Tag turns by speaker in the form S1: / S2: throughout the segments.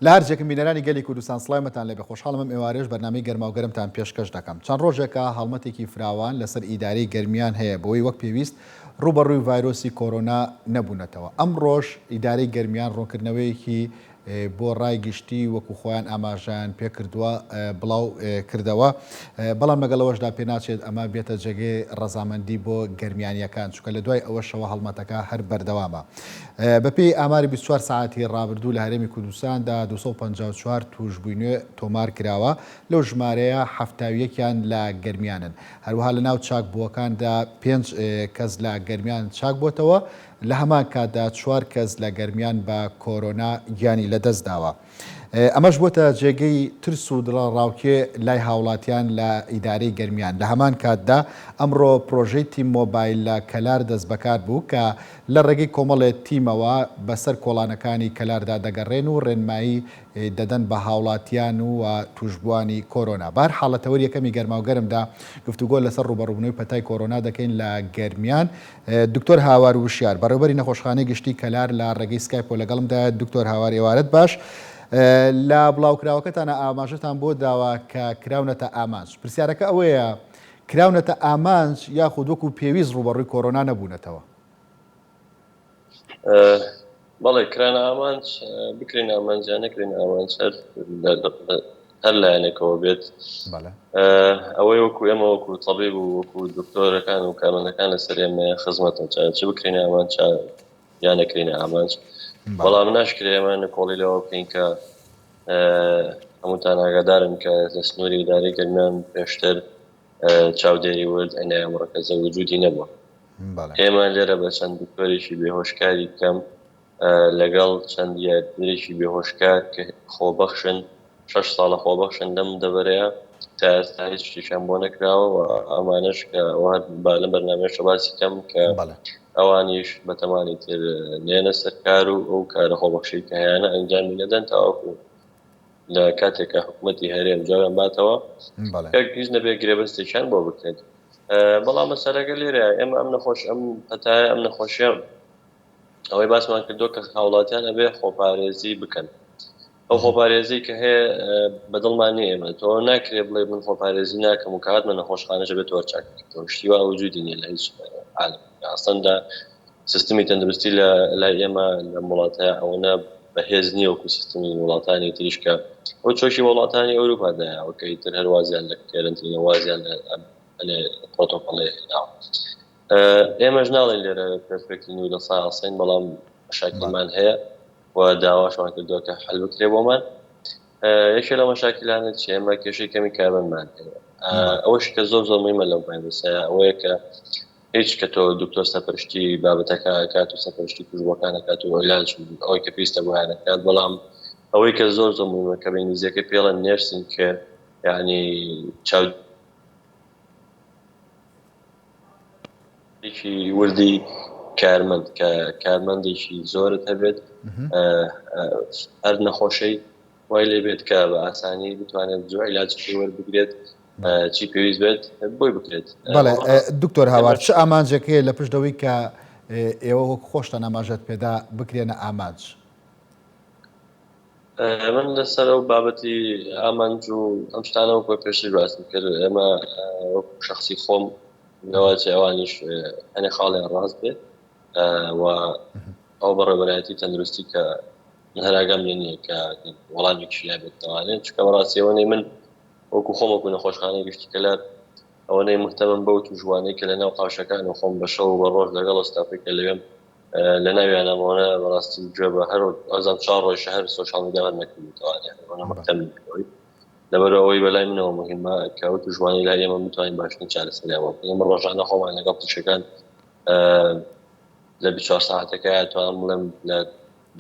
S1: لە هەر جێکن بینەرانی گەلی کوردستان سڵاوی مەتان لێبێ خۆشحاڵم ئەم ئێوارەیەش بەرنامەی گەرماو گەرمتان پێشکەش دەکەم چەند ڕۆژێکە هەڵمەتێکی فراوان لەسەر ئیدارەی گەرمیان هەیە بۆی وەک پێویست ڕووبەڕووی ڤایرۆسی کۆرۆنا نەبوونەتەوە ئەمڕۆش ئیدارەی گەرمیان ڕوونکردنەوەیەکی بۆ ڕای گشتی وەکو خۆیان ئاماژەیان پێکردووە بڵاو کردەوە، بەڵام لەگەڵ ئەوەشدا پێناچێت ئەمە بێتە جێگەی ڕەزامەندی بۆ گەرمیانییەکان، چونکە لە دوای ئەوەشەوە هەڵمەتەکە هەر بەردەوامە. بەپێی ئاماری 24 سەعاتی ڕابردوو لە هەرێمی کوردستاندا 254 تووشبووی نوێ تۆمار کراوە، لەو ژمارەیە 71 یان لە گەرمیانن. هەروەها لەناو چاکبووەکاندا پێنج کەس لە گەرمیان چاکبووەتەوە، لە هەمان کاتدا چوار کەس لە گەرمیان بە کۆرۆنا گیانی لەدەستداوە. ئەمەش بۆتە جێگەی ترس و دڵەڕاوکێ لای هاوڵاتیان لە ئیدارەی گەرمیان. لە هەمان کاتدا ئەمڕۆ پرۆژەی تیم مۆبایل لە کەلار دەستبەکار بوو کە لە ڕێگەی کۆمەڵێ تیمەوە بەسەر کۆڵانەکانی کەلاردا دەگەڕێن و ڕێنمایی دەدەن بە هاوڵاتیان و تووشبووانی کۆرۆنا. بەهەرحاڵ لە تەوەری یەکەمی گەرماوگەرمدا گفتوگۆ لەسەر ڕووبەڕووبوونەوەی پەتای کۆرۆنا دەکەین لە گەرمیان. دکتۆر هاوار وشیار، بەڕێوبەری نەخۆشخانەی گشتی کەلار لە ڕێگەی سکایپەوە لەگەڵمدایە. دکتۆر هاوار ئێوارەت باش. لە بڵاوکراوەکەتانا ئاماژەتان بۆ داوە کە کراونەتە ئامانج. پرسیارەکە ئەوەیە کراونەتە ئامانج یاخود وەکو پێویست ڕووبەڕووی کۆرۆنا نەبوونەتەوە؟
S2: بەڵێ کرانە ئامانج، بکرێن ئامانج یان نەکرێن ئامانج هەر هەر لایەنێکەوە بێت ئەوەی وەکو ئێمە وەکو تەبیب و وەکو دکتۆرەکان و کارمەندەکان لەسەر ئێمە خزمەتە چا چ بکرێن ئامانج چا یان نەکرێنە ئامانج بەڵام ناشکرێ ئێمە نکۆڵی لەوە بکەین کە هەمووتان ئاگادارن کە لە سنووری ئیدارەی گەرمیان پێشتر چاودێری ورد عنایە مڕەکەزە وجودی نەبووە. ئێمە لێرە بە چەند دکتۆرێکی بێهۆشکاری کەم لەگەڵ چەند یاریدەرێکی بێهۆشکار کە خۆبەخشن، شەش ساڵە خۆبەخشن لەم دەڤەرەیە، تا ئێستا هیچ شتێکیان بۆ نەکراوە و ئەمانەش کە هەر با لەم بەرنامەیەشەوە باسی کەم کە ئەوانیش بەتەمانی تر نێنە سەر کار و ئەو کارە خۆبەخشەی کە هەیانە ئەنجامی نەدەن تاوەکو لە کاتێک کە حکوومەتی هەرێم جوابیان باتەوە هیچ نەبێ گرێبەستێکیان بۆ بکرێت. بەڵام مەسەلەکە لێرە ئێمە ئەم نەخۆش ئەم پەتایە ئەم نەخۆشیە ئەوەی باسمان کردو کە هاوڵاتیان ئەبێ خۆپارێزی بکەن ئەو خۆپارێزی کە هەیە بەدڵمان نیە ئێمە تۆ ناکرێ بڵێ من خۆپارێزی ناکەم و کاتمە نەخۆشخانەش بێت تۆ چاکەوە شتی وا وجودی نیە لە هیچ عالم ئەسڵەن لە سیستمی تەندروستی لە لای ئێمە لە وڵاتە ئەوەنە بەهێز نییە وەکو سیستمی وڵاتانی تریش کە ئەو چۆشی وڵاتانی ئەوروپادایە وەکە ئیتر هەر وازیان لە کەرەنتینە وازیان لە پرۆتۆکۆڵێ هێناوە. ئێمەش ناڵێن لێرە پێرفێکتین و لە سایاسین بەڵام مەشاکیلمان هەیە و داواشمان کردووە کە حل بکرێ بۆمان. یەکێ لە مەشاکیلانە چی ئێمە کێشەی کەمی کارمەندمان هەیە. ئەوەش کە زۆر زۆر مهمە لەو ڤایرۆسەیە ئەوەیە کە هیچ کە تۆ دکتۆر سەرپەرشتی بابەتەکە ئەکات و سەرپەرشتی توشبووەکان ئەکات و عیلاج ئەوەی کە پێویستە بۆیان ئەکات بەڵام ئەوەی کە زۆر زۆر مهمە کە بە ئینگلیزیەکەی پێڵێن nursing care یعنی چاو ێکی وردی کارمەند کە کارمەندێکی زۆرت هەبێت هەر نەخۆشەی وای لێ بێت کە بە ئاسانی بتوانێت زوو عیلاجەکەی وەربگرێت چی پێویست بێت بۆی بکرێت.
S1: بەڵێ دکتۆر هاوار چ ئامانجێک هەیە لە پشت ئەوەی کە ئێوە وەک خۆشتان ئاماژەت پێدا بکرێنە ئامانج؟
S2: من لەسەر ئەو بابەتی ئامانج و ئەم شتانە وەکو پێشتر باسم کرد ئێمە وەکو شخصی خۆم لەوەچێ ئەوانیش هەنێ خاڵیان ڕاست بێت و ئەو بەڕێوەبەرایەتی تەندروستی کە من هەر ئاگام لێ نییە کە وەڵامێکیش لای بێتەوانێت چونکە بەڕاستی ئەوەنەی من وەکو خۆم وەکو نەخۆشخانەی گشتی کەلار ئەوەنەی مهتەمم بەو تووشبووانەی کە لەناو قاوشەکان و خۆم بە شەو و بە ڕۆژ لەگەڵ ستافەی کە لەوێم لە ناویانم ئەوەنە بەڕاستی گوێ بە هەر ئەزان چوار ڕۆژ هەر سۆشیال میدیا هەر نەکردووەتەوانێ ئەوەنە مهتەم نیم لەبەر ئەوەی بەلای منەوە مهمە کە ئەو تووشبووانەی لای ئێمە بتوانین باشترین چارەسەریان بۆ بکەین ئێمە ڕۆژانە خۆمان لەگەڵ پزیشکەکان لە 24 ساعتەکە توانم بڵێم لە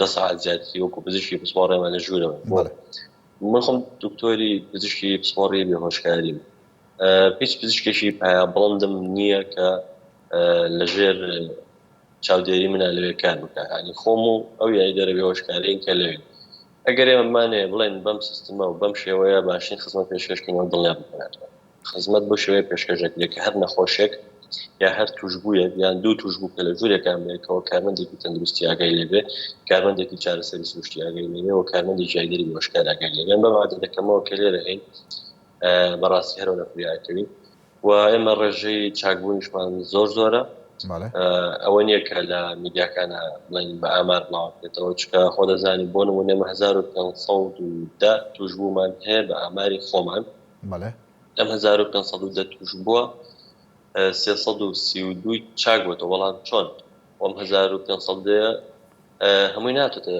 S2: دە ساعت زیاتری وەکو پزیشکی پسپۆڕ ئێمە لە ژوورەوە بۆ من خۆم دکتۆری پزیشکی پسپۆڕی بێهۆشکاریم هیچ پزیشکێکی پایا بڵندم نییە کە لەژێر چاودێری منە لەوێ کار بکە ینی خۆم و ئەو یاریدەرە بێهۆشکارین کە لەوێن ئەگەر ئێمەمانەیە بڵێن بەم سیستمە و بەم شێوەیە باشترین خزمەت پێشکەشکەینەوە دڵنیا بکەناتەوە خزمەت بۆ شێوەیە پێشکەش دەکرێت کە هەر نەخۆشێک. یا هەر توشبوویەک یان دوو توشبوو کە لە ژوورێکان بێکەوە کارمەندێکی تەندروستی ئاگای لێبێ، کارمەندێکی چارەسەری سروشتی ئاگای لێبێ و کارمەندێکی ئایدەری بێهۆشکار ئاگای لێبێ. بەم عادەتەکەمەوە کە لێرە هەین بەڕاستی هەرەوە نەفریاکەوین و ئێمە ڕێژەی چاکبوونیشمان زۆر زۆرە. ئەوە نییە کە لە میدیاکانە بڵێن بە ئامار بڵاوکرێتەوە، چونکە خۆ دەزانی بۆ نموونە ئێمە 1510 تووشبوومان هەیە بە ئاماری خۆمان. لەم 1510 تووشبووە 332 چاک بۆتەوە، بەڵام چۆن ئەم 1500 هەمووی ناتۆتە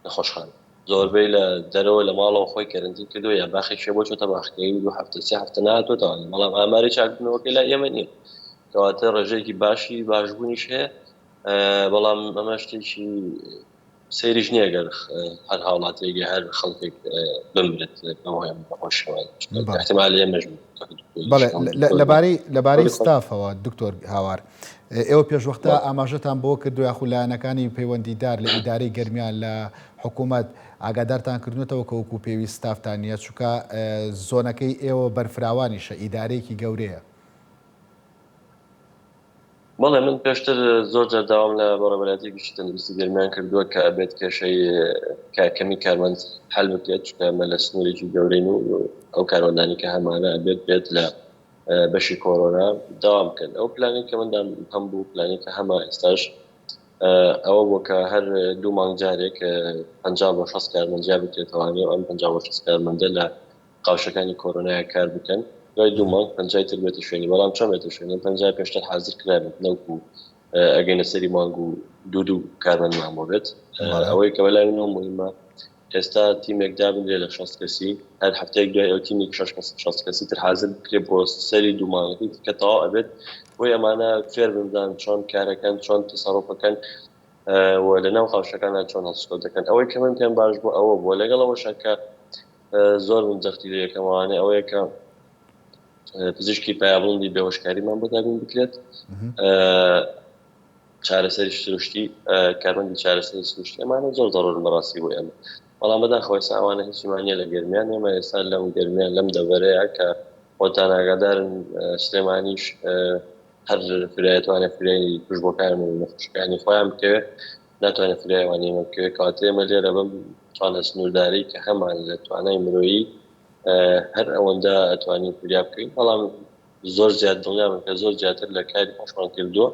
S2: نەخۆشخانە، زۆربەی لە دەرەوە لە ماڵەوە خۆی کەرەنتین کردووە یا باخێکی بۆ چۆتە باخەکەی دوو هەفتە سێ هەفتە نهاتۆتەوە، بەڵام ئاماری چاکبوونەوەکەی لای ئێمە نییە. کەواتە ڕێژەیەکی باشی باشبوونیش هەیە، بەڵام ئەمە شتێکی سەیریش نییە گەر هەر هاوڵاتیەک یا هەر خەڵکێک بمرێت بەهۆی ئەم نەخۆشیەوە، احتمال ئێمەش
S1: بەڵێ. لەبارەی لەبارەی ستافەوە دکتۆر هاوار، ئێوە پێشوەختە ئاماژەتان بۆ کردو یاخو لایەنەکانی پەیوەندیدار لە ئیدارەی گەرمیان لە حکوومەت ئاگادارتان کردوونەتەوە کە وەکو پێویست ستافتان نییە، چونکە زۆنەکەی ئێوە بەرفراوانیشە، ئیدارەیەکی گەورەیە.
S2: بەڵێ من پێشتر زۆر جار داوام لە بەڕێوەبەرایەتی گشتی تەندروستی گەرمیان کردووە کە ئەبێت کێشەی کەمی کارمەند حل بکرێت، چونکە ئەمە لە سنوورێکی گەورەین و ئەو کارمەندانی کە هەمانە ئەبێت بێت لە بەشی کۆرۆنا داوام بکەن. ئەو پلانی کە من هەم بوو، پلانی کە هەمە ئێستاش ئەوە بوو کە هەر دوو مانگ جارێک 50 بۆ 60 کارمەند جیا بکرێتەوانێ و ئەم 50 بۆ 60 کارمەندە لە قاوشەکانی کۆرۆنایە کار بکەن، دوای دوو مانگ پەنجای تر بێتە شوێنی. بەڵام چۆن بێتە شوێنی؟ پەنجای پێشتر حازر کرابێت نەوکو ئەگەینە سەری مانگ و دوو دوو کارمەندمان بۆ بێت. ئەوەی کە بەلای منەوە مهمە ئێستا تیمێک دابنرێ لە 60 کەسی، هەر هەفتەیەک دوای ئەو تیمێک 60 کەسی تر حازر بکرێ بۆ سەری دوو مانگەکەی کە تەواو ئەبێت، بۆی ئەمانە فێر بن بزانن چۆن کارەکەن، چۆن تەسەڕوفەکەن و لە ناو قاوشەکاندا چۆن هەڵسوکەوت دەکەن. ئەوەی کە من پێم باش بوو ئەوە بووە، لەگەڵ ئەوەشا کە زۆر من جەختی لێ یەکەمەوانێ ئەوەیە کە پزیشکی پایەبڵندی بێهۆشکاریمان بۆ دابین بکرێت، چارەسەری سروشتی، کارمەندی چارەسەری سروشتی، ئەمانە زۆر زەڕورن بەڕاستی بۆ ئێمە. بەڵام بەداخەوە ئێستا ئەوانە هیچیمان نییە لە گەرمیان. ئێمە ئێستا لەم گەرمیان لەم دەڤەرەیە کە خۆتان ئاگادارن، سلێمانیش هەر فریایەتوانێت فریای توشبووەکان و نەخۆشەکانی خۆیان بکەوێت، ناتوانێت فریای ئەوانی ئێمە بکەوێت. کەواتە ئێمە لێرە بەم توانا سنووردارەی کە هەمان لە توانای مرۆیی هەر ئەوەندە ئەتوانین فریا بکەین، بەڵام زۆر زیاد دڵنیابن کە زۆر زیاتر لە کاری خۆشمان کردووە.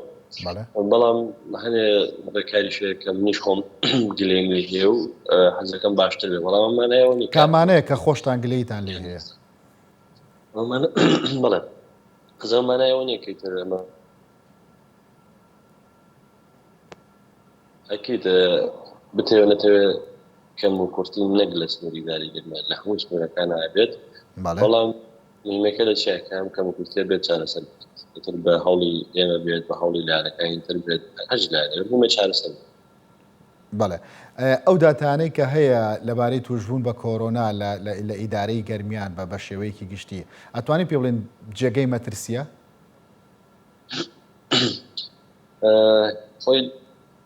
S2: بەڵام هەنێ ڕێکاریش هەیە کە منیش خۆم گلەییم لێ هەیە و حەزەکەم باشتر بێ، بەڵام ئەمانە ئەوە نییە.
S1: کامانەیە کە خۆشتان گلەییتان لێ هەیە؟
S2: بەڵێ ئەمە مانای ئەوە نییە کە ئیتر ئەمە ئەکید بتەوێ نەتەوێ کەم و کورتی نەک لە سنووری داری گەرمیان لە هەموو سنوورەکان بێت، بەڵام مهمەکە لە چیە کە ئەم کەم و کورتیە بێت چارەسەر بکرێت، ئیتر بە هەوڵی ئێمە بێت، بە هەوڵی لایەنەکانی تر بێت، هەر لایەنێک بوومە چارەسەر بکرێت.
S1: بەڵێ ئەو داتانەی کە هەیە لەبارەی تووشبوون بە کۆرۆنا لە ئیدارەی گەرمیان بە بە شێوەیەکی گشتی ئەتوانین پێ بڵێن جێگەی مەترسیە؟
S2: خۆی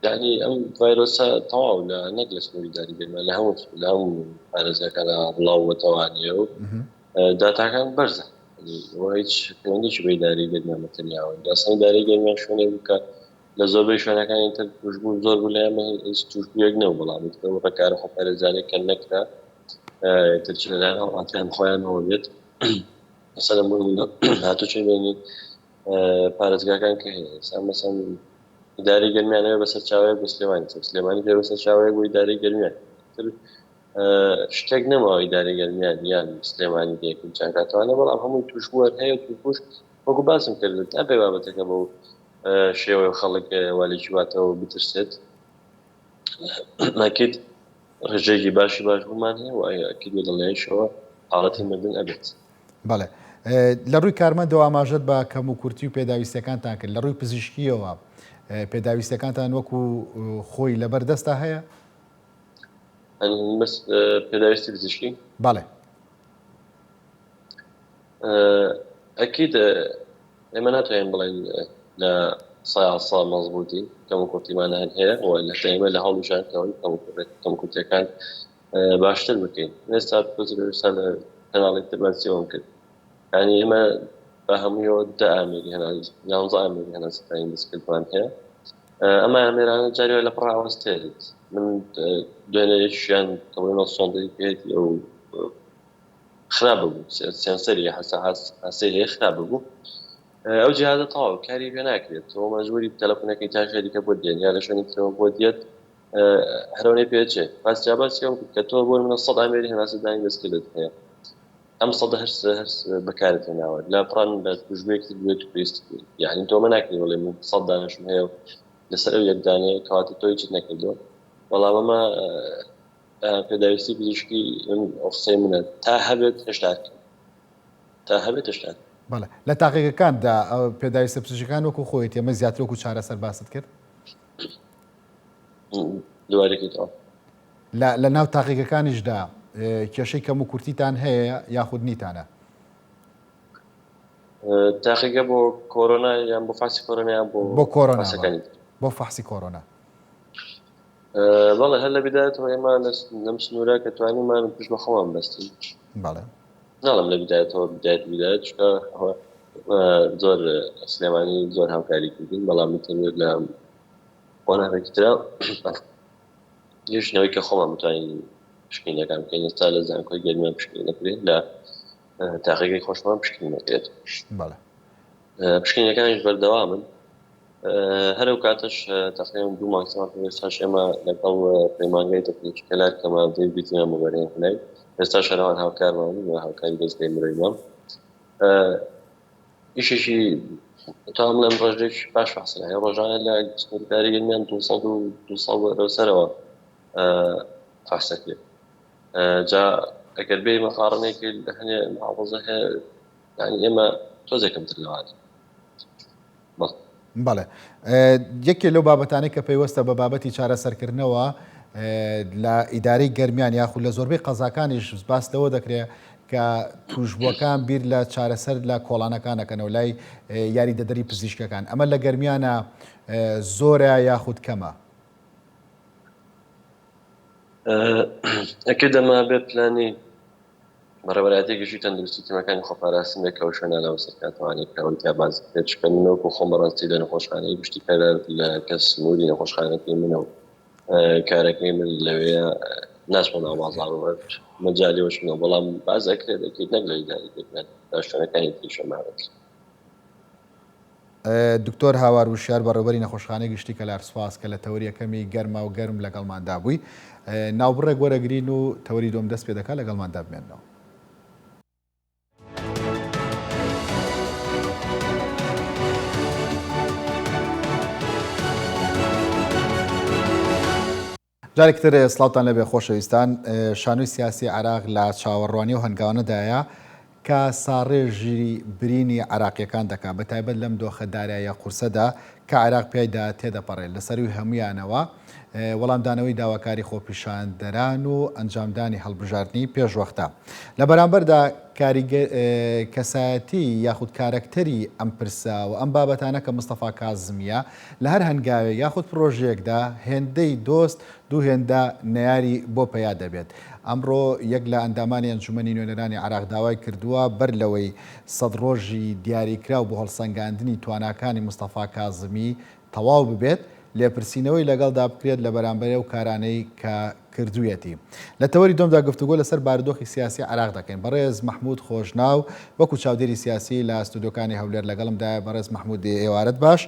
S2: یعنی ئەم ڤایرۆسە تەواو لە نەک لە سنووری داری گەرمیان لە هەموو لە هەموو پارێزگاکانە بڵاو بۆتەوانیە و داتاکان بەرزە هیچ پەیوەندیی بە ئیدارەی گەرمیان بە تەنیاوە. داستانی ئیدارەی گەرمیان شوێنێک بوو کە لە زۆربەی شوێنەکانی تر توشبوو زۆر بوو، لە ئێمە هیچ توشبوویەک نەبوو، بەڵام ئیتر ئەو ڕێکارە خۆپارێزانەی کە نەکرا ئیتر چ لەلایەن هاوڵاتیان خۆیانەوە بێت، مەسەلەن بۆ نموونە هاتوچۆی بینی پارێزگاکان کە هەیە، ئێستا مەسەلەن ئیدارەی گەرمیان ئەوێ بەسەر چاوەیەک بۆ سلێمانی، سلێمانی پێ بەسەر چاوەیەک بۆ ئیدارەی گەرمیان، ئیتر شتێک نەماوە ئیدارەی گەرمیان یان سلێمانی لەیەکتر جیاکاتەوانە، بەڵام هەمووی توشبووەر هەیە و توشبووش وەکو باسم کرد نابێ بابەتەکە بەو شێوەیە خەڵک والێکی واتەوە بترسێت. ئەکید ڕێژەیەکی باشی باشبوومان هەیە و ئەکید بە دڵنیاییشەوە حاڵەتی مردن ئەبێت.
S1: بەڵێ لە ڕووی کارمەندەوە ئاماژەت بە کەموکورتی و پێداویستیەکانتان کرد، لە ڕووی پزیشکییەوە پێداویستیەکانتان وەکو خۆی لەبەر دەستا هەیە؟
S2: بەس پێداویستی پزیشکی؟
S1: بەڵێ.
S2: ئەکید ئێمە ناتوانین بڵێن لە سا سا مەزبووتین، کەم و کورتیمان هەر هەیە و لە ئێمە لە هەوڵیشان کەون کەم و کورتیەکان باشتر بکەین. ئێستا پێشتر لە کەناڵی تر باسی ئەوەم کرد، یعنی ئێمە بە هەموویەوە دە ئامێری هەناسە یانزە ئامێری هەناسەدانی دەستکردمان هەیە. ئەمە ئامێرانە جاری وایە لە پڕ ئەوەستێت. من دوێنێ یەکیان کە بڵێم سۆندەی پێیەتی ئەو خراپ ببوو، سێنسەری حەساسەی هەیە خراپ ببوو. ئەو جیهازە تەواو کاری پێ ناکرێت. تۆ مەجبوری تەلەفۆنەکەی تا شەریکە بۆت دێن یا لە شوێنی ترەوە بۆت دێت هەرەوەی پێچێ. باس جا باسی ئەوە کرد کە تۆ بۆ نمونە 100 ئامێری هەناسەدانی دەستکردت هەیە. ئەم سەدە هەر هەر بەکارت هێناوە لە پڕان لە توشبوویەکی بێت و پێویست یعنی تۆ مە ناکرێ بڵێ من سەد دانەشم هەیە و لەسەر ئەو یەک دانەیە کەواتە تۆ هیچت نەکردووە بەڵام ئەمە پێداویستی پزیشکی من ئەو قسەی منە تا هەبێت هێشتا تا هەبێت هێشتا
S1: بەڵێ لە تاقیگەکاندا پێداویستە پزیشکەکان وەکو خۆیەتی ئەمە زیاتر وەکو چارەسەر باست کرد؟
S2: دووارەکەیتەوە.
S1: لە لە ناو تاقیگەکانیشدا کێشەی کەم و کورتیتان هەیە یاخود نیتانە؟
S2: تاقیگە بۆ کۆرۆنا یان بۆ فاسی کۆرۆنا یان بۆ
S1: بۆ کۆرۆنا بۆ فەحسی کۆرۆنا؟
S2: بەڵێ هەر لە بدایەتەوە ئێمە لەم سنوورە کە توانیمان پشت بە خۆمان بەستین.
S1: بەڵێ
S2: ناڵم لە بدایەتەوە بدایەت بدایەت چونکە زۆر سلێمانی زۆر هاوکاری کردین بەڵام تەنیا لە قۆناغێکی ترا گەیشتنەوەی کە خۆمان بتوانین پشکنینەکان بکەین ئێستا لە زانکۆی گەرمیان پشکنین دەکرێت لە تاقیگەی خۆشمان پشکنین دەکرێت پشکنینەکانیش بەردەوامن هەر ئەو کاتەش تقریبا دوو مانگ سێ مانگ ئێستاش ئێمە لەگەڵ پەیمانگای تەکنیکی کەلار کە مادەی بیتیان بۆ بەرهێن هێنای ئێستاش هەرەوان هاوکارمان و هاوکاری دەستگای مرۆیمان ئیشێکی تا بڵێم ڕێژەیەکی باش فەحسن هەیە ڕۆژانە لە سنوورداری گەرمیان 200 و 200 بەرەو سەرەوە فەحسەکرێت جا ئەگەر بێ مقارنەیەکی لە هەنێ محافظە هەیە یعنی ئێمە تۆزێک کەمتر لەوانە
S1: بەڵێ یەکێ لەو بابەتانەی کە پەیوەستە بە بابەتی چارەسەرکردنەوە لە ئیدارەی گەرمیان یاخود لە زۆربەی قەزاکانیش باس لەوە دەکرێت کە توشبووەکان بیر لە چارەسەر لە کۆڵانەکان ئەکەنەوە لای یاریدەدەری پزیشکەکان ئەمە لە گەرمیانە زۆرە یاخود کەمە؟
S2: ئەکرد ئەمە بێ پلانی بەڕێوەبەرایەتی گشتی تەندروستی تیمەکانی خۆپاراستن بێت کە ئەو شوێنانە بەسەر کاتەوانێت کە ئەوەی تیا باس بکرێت چونکە من وەکو خۆم بەڕاستی لە نەخۆشخانەی گشتی کەلار لە کە سنووری نەخۆشخانەکەی منە و کارەکەی من لەوێ ناچمە ناو بازاڕ و مەجالی ئەوەش نییە بەڵام باس ئەکرێت ئەکرێت نەک لە ئیدارەی گەرمیان لە شوێنەکانی تریش ئەمە ئەکرێت.
S1: دکتۆر هاوار وشیار بەڕێوبەری نەخۆشخانەی گشتی کەلار سوپاس کە لە تەوەری یەکەمی گەرما و گەرم لەگەڵماندا بووی. ناوبڕێک وەرەگرین و تەوەری دووەم دەست پێ دەکات لەگەڵماندا بمێننەوە. جارێکی تر سڵاوتان لێبێ خۆشەویستان، شانۆی سیاسی عێراق لە چاوەڕوانی ئەو هەنگاوانەدایە کە ساڕێژی برینی عێراقییەکان دەکات، بەتایبەت لەم دۆخە داراییە قورسەدا کە عێراق پیایدا تێدەپەڕێت، لە سەرووی هەموویانەوە وەڵامدانەوەی داواکاری خۆپیشاندەران و ئەنجامدانی هەڵبژاردنی پێشوەختە. لە بەرامبەردا کەسایەتی یاخود کارەکتەری ئەم پرسە و ئەم بابەتانە کە مستەفا کازمییە، لە هەر هەنگاوێک یاخود پرۆژەیەکدا هێندەی دۆست دوو هێندە نەیاری بۆ پەیا دەبێت. ئەمڕۆ یەک لە ئەندامانی ئەنجومەنی نوێنەرانی عێراق داوای کردووە بەر لەوەی سەد ڕۆژی دیاریکراو بۆ هەڵسەنگاندنی تواناکانی مستەفا کازمی تەواو ببێت، لێپرسینەوەی لەگەڵدا بکرێت لە بەرامبەر ئەو کارانەی کە کردوویەتی. لە تەوەری دووەمدا گفتوگۆ لەسەر بارودۆخی سیاسی عێراق دەکەین. بەڕێز مەحمود خۆشناو وەکو چاودێری سیاسی لە ستۆدیۆکانی هەولێر لەگەڵمدایە. بەڕێز مەحمود ئێوارەت باش.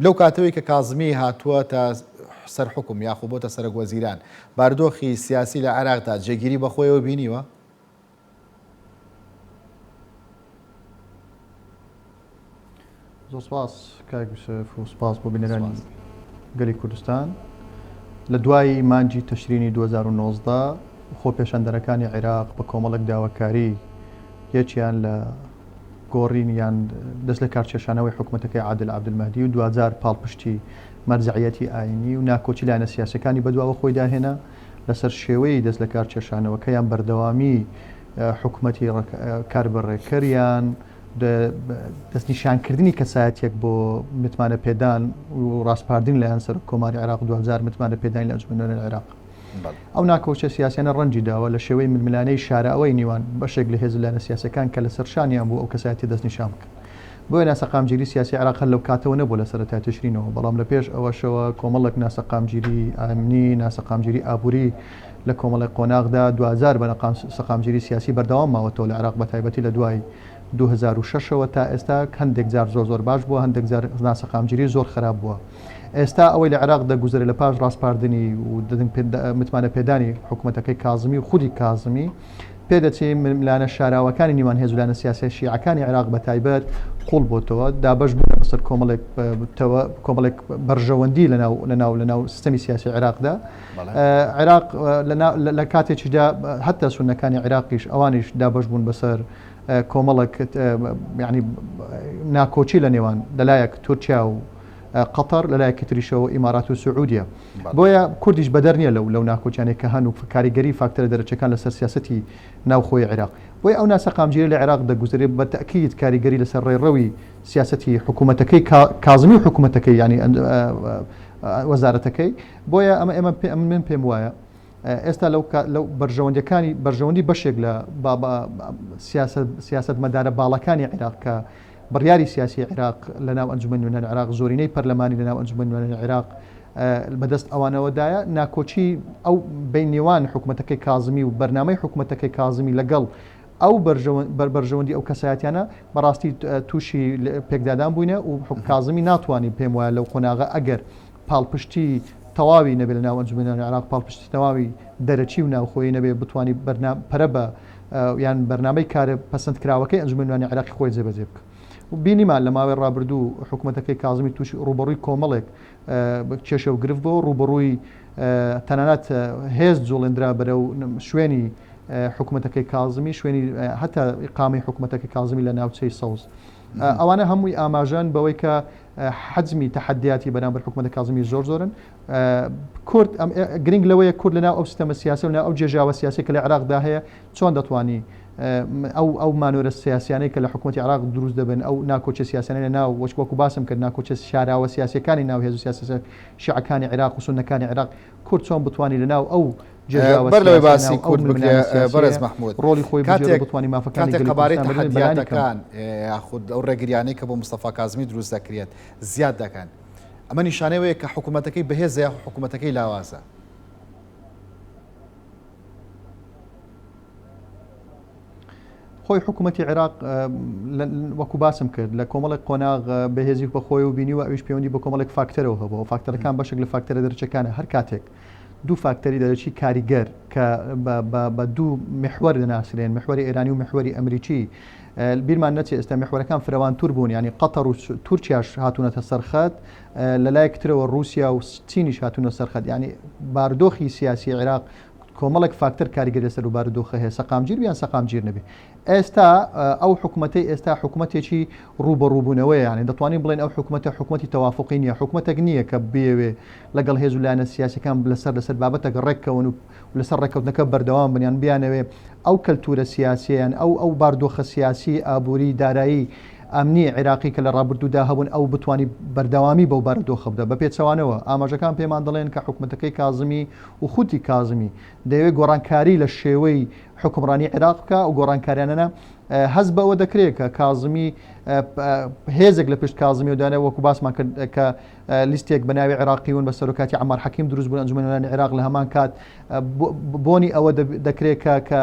S1: لەو کاتەوەی کە کازمی هاتووەتە سەر حوکم یاخۆ بۆتە سەرۆک وەزیران، بارودۆخی سیاسی لە عێراقدا جێگیری بەخۆیەوە بینیوە؟
S3: زۆر سپاس کاک یوسف و سپاس بۆ بینەرانی گەلی کوردستان. لە دوای مانگی تەشرینی 2019 خۆپێشاندەرەکانی عێراق بە کۆمەڵێک داواکاری یەکیان لە گۆڕین یان دەست لە کارکێشانەوەی حکومەتەکەی عادل عەبدولمەهدی و دواجار پاڵپشتی مەرجەعیەتی ئاینی و ناکۆکی لایەنە سیاسیەکانی بەدواوە خۆی داهێنا لەسەر شێوەی دەست لە کارکێشانەوەکە یان بەردەوامی حکومەتی کاربەڕێکەر یان دەستنیشانکردنی کەسایەتیەک بۆ متمانە پێدان و ڕاسپاردن لایەن سەرۆک کۆماری عێراق دواجار متمانە پێدانی لە ئەنجومەنی نوێنەرانی عێراق. ئەو ناکۆکیە سیاسیانە ڕەنجی داوە لە شێوەی ململانێی شاراوەی نیوان بەشێک لە هێز و لایەنە سیاسیەکان کە لەسەر شانیان بوو ئەو کەسایەتیە دەستنیشان بکەن. بۆیە ناسەقامگیری سیاسی عێراق هەر لەو کاتەوە نەبووە لە سەرەتای تشرینەوە، بەڵام لە پێش ئەوەشەوە کۆمەڵێک ناسەقامگیری ئەمنی، ناسەقامگیری ئابووری لە کۆمەڵێک قۆناغدا دواجار بە سەقامگیری سیاسی بەردەوام ماوەتەوە لە عێراق بەتایبەتی لە دوای 2006 ەوە تا ئێستا هەندێک جار زۆر زۆر باش بووە هەندێک جار ناسەقامگیری زۆر خراپ بووە. ئێستا ئەوەی لە عێراق دەگوزەرێ لە پاش ڕاسپاردنی و متمانە پێدانی حکومەتەکەی کازمی و خودی کازمی، پێدەچێ ململانە شاراوەکانی نێوان هێز و لایەنە سیاسیە شیعەکانی عێراق بە تایبەت قوڵ بۆتەوە، دابەش بوونە بەسەر کۆمەڵێک کۆمەڵێک بەرژەوەندی لەناو لەناو لەناو سیستەمی سیاسی عێراقدا. عێراق لە کاتێکیشدا هەتا سوننەکانی عێراقیش ئەوانیش دابەش بوون بەسەر کۆمەڵێک یانی ناکۆکی لە نێوان لەلایەک تورکیا و قەتەر، لەلایەکی تریشەوە ئیمارات و سعودیە. بۆیە کوردیش بەدەر نییە لەو لەو ناکۆکیانەی کە هەن و کاریگەری فاکتەرە دەرەکیەکان لەسەر سیاسەتی ناوخۆی عێراق. بۆیە ئەو ناسەقامگیریە لە عێراق دەگوزەرێ بە تەئکید کاریگەری لەسەر ڕێڕەوی سیاسەتی حکوومەتەکەی کازمی و حکوومەتەکەی یانی وەزارەتەکەی. بۆیە ئەمە ئێمە من پێم وایە ئێستا لەو لەو بەرژەوەندیەکانی بەرژەوەندی بەشێک لە سیاسەتمەدارە باڵەکانی عێراق کە بڕیاری سیاسی عێراق لە ناو ئەنجومەنی نوێنەرانی عێراق، زۆرینەی پەرلەمانی لە ناو ئەنجومەنی نوێنەرانی عێراق بەدەست ئەوانەوەدایە، ناکۆکی ئەو بەین نێوان حکومەتەکەی کازمی و بەرنامەی حکومەتەکەی کازمی لەگەڵ ئەو بەرژەوەندی ئەو کەسایەتیانە بەڕاستی تووشی پێکدادان بووینە و کازمی ناتوانانی پێم وایە لەو قۆناغە ئەگەر پاڵپشتی تەواوی نەبێت لە ناو ئەنجومەنی نوێنەرانی عێراق پاڵپشتی تەواوی دەرەکی و ناوخۆیی نەبێت بتوانانی پەرە بە یان بەرنامەی کارە پەسەندکراوەکەی ئەنجومەنی نوێنەرانی عێراقی خۆی جێبەجێ بکا. بینیمان لە ماوەی ڕابردوو حکومەتەکەی کازمی تووشی ڕووبەڕووی کۆمەڵێک کێشە و گرفت بۆ ڕووبەڕووی تەنانەت هێز جوڵێندرا بەرەو شوێنی حکومەتەکەی کازمی شوێنی هەتا ئیقامەی حکومەتەکەی کازمی لە ناوچەی سەوز. ئەوانە هەمووی ئاماژەن بەوەی کە حەجمی تەحەدیاتی بەرامبەر حکومەتە کازمی زۆر زۆرن. کورد گرنگ لەوەیە کورد لەناو ئەو سیستەمە سیاسی و لەناو ئەو جێژاوە سیاسی کە لە عێراقدا هەیە چۆن دەتوانی ئەو ئەو مانۆرە سیاسیانەی کە لە حکوومەتی عێراق دروست دەبن ئەو ناکۆکیە سیاسیانەی لە ناو وەک وەکو باسم کرد ناکۆکیە شاراوە سیاسیەکانی ناو هێز و سیاسە شیعەکانی عێراق و سوننەکانی عێراق کورد چۆن بتوانی لە ناو ئەو جێژاوە
S1: بەر لەوەی
S3: سیاسیە
S1: باسی
S3: ناو ئەو
S1: کورد بکرێ
S3: ململانێ سیاسیە
S1: بەڕێز مەحموود
S3: ڕۆڵی خۆی بگێڕێ
S1: کاتێک
S3: و بتوانی مافەکانی
S1: کاتێک
S3: گەلی
S1: قەبارەی
S3: کوردستان بدەن بەلانی کەم.
S1: تەحەدیاتەکان یاخود ئەو ڕێگریانەی کە بۆ مستەفا کازمی دروست دەکرێت زیاد دەکەن ئەمە نیشانەی ئەوەیە کە حکوومەتەکەی بەهێزە یاخود حکوومەتەکەی لاوازە؟
S3: خۆی حکوومەتی عێراق وەکو باسم کرد لە کۆمەڵێک قۆناغ بەهێزی بەخۆی و بینیوە ئەویش پەیوەندی بە کۆمەڵێک فاکتەرەوە هەبوو فاکتەرەکان بەشێک لە فاکتەرە دەرچەکانە هەر کاتێک دوو فاکتەری دەرەکی کاریگەر کە بە دوو محوەر دەناسرێن محوەری ئێرانی و محوەری ئەمریکی بیرمان نەچێت ئێستا محوەرەکان فرەوانتر بوون ینی قەتەر و تورکیاش هاتوونەتە سەرخەت لە لایەک ترەوە رووسیا و چینیش هاتوونە سەرخەت ینی باردۆخی سیاسی عێراق کۆمەڵێک فاکتەر کاریگەری لەسەر و بارودۆخە هەیە سەقامگیر بیان سەقامگیر نەبێ ئێستا ئەو حکوومەتەی ئێستا حکوومەتێکی ڕووبەڕووبوونەوەیە یانی دەتوانین بڵێن ئەو حکوومەتە حکوومەتی تەوافقی نییە حکوومەتێک نییە کە بێوێ لەگەڵ هێز و لایەنە سیاسەکان لەسەر لەسەر بابەتێک ڕێککەون و لەسەر ڕێککەوتنەکە بەردەوام بن یان بیانەوێ ئەو کەلتورە سیاسییان ئەو ئەو باردۆخە سیاسی ئابووری دارایی ئەمنی عێراقی کە لە ڕابردوودا هەبوون ئەو بتانی بەردەوامی بەو بارودۆخە بدە بە پێچەوانەوە ئاماژەکان پێمان دەڵێن کە حکوومەتەکەی کازمی و خودی کازمی دەیەوێت گۆڕانکاری لە شێوەی حوکمڕانی عێراق بکا، ئەو گۆڕانکاریانەنە هەست بەوە دەکرێت کە کازمی هێزێک لە پشت کازمیەوە دانێ وەکو باسمان کرد کە لیستێک بە ناوی عێراقیون بە سەرۆکاتی عەمار حەکیم دروست بوون ئەنجومەنی عێراق لە هەمان کات بۆنی ئەوە دەکرێت کە کە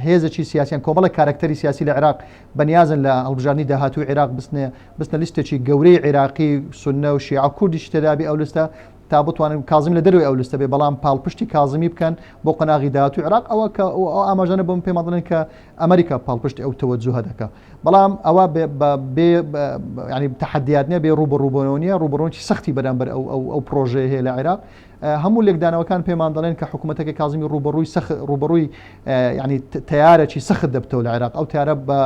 S3: هێزێکی سیاسیان کۆمەڵێک کارکتەری سیاسی لە عێراق بەنیازن لە هەڵبژاردنی داهاتوو عێراق بستنە بستنە لیستێکی گەورەی عێراقی سوننە و شیعە کوردیش تێدابی ئەو لیستە تا بتوانن کازمی لە دەرەوەی ئەو لستە بێ بەڵام پاڵپشتی کازمی بکەن بۆ قۆناغی داهاتووی عێراق ئەوە کە ئەو ئاماژانە بۆم پێمان دەڵێن کە ئەمریکا پاڵپشتی ئەو تەوەجوهە دەکا بەڵام ئەوە بێ ینی تەحەدیات نییە بێ ڕووبەڕووبوونەوە نییە ڕووبەڕوونی سەختی بەرامبەر ئەو ئەو ئەو پرۆژەیە هەیە لە عێراق هەموو لێکدانەوەکان پێمان دەڵێن کە حکوومەتەکە کازمی ڕووبەڕووی سەخت ڕووبەڕووی ینی تیارەکی سەخت دەبتەوە لە عێراق ئەو تیارە بە.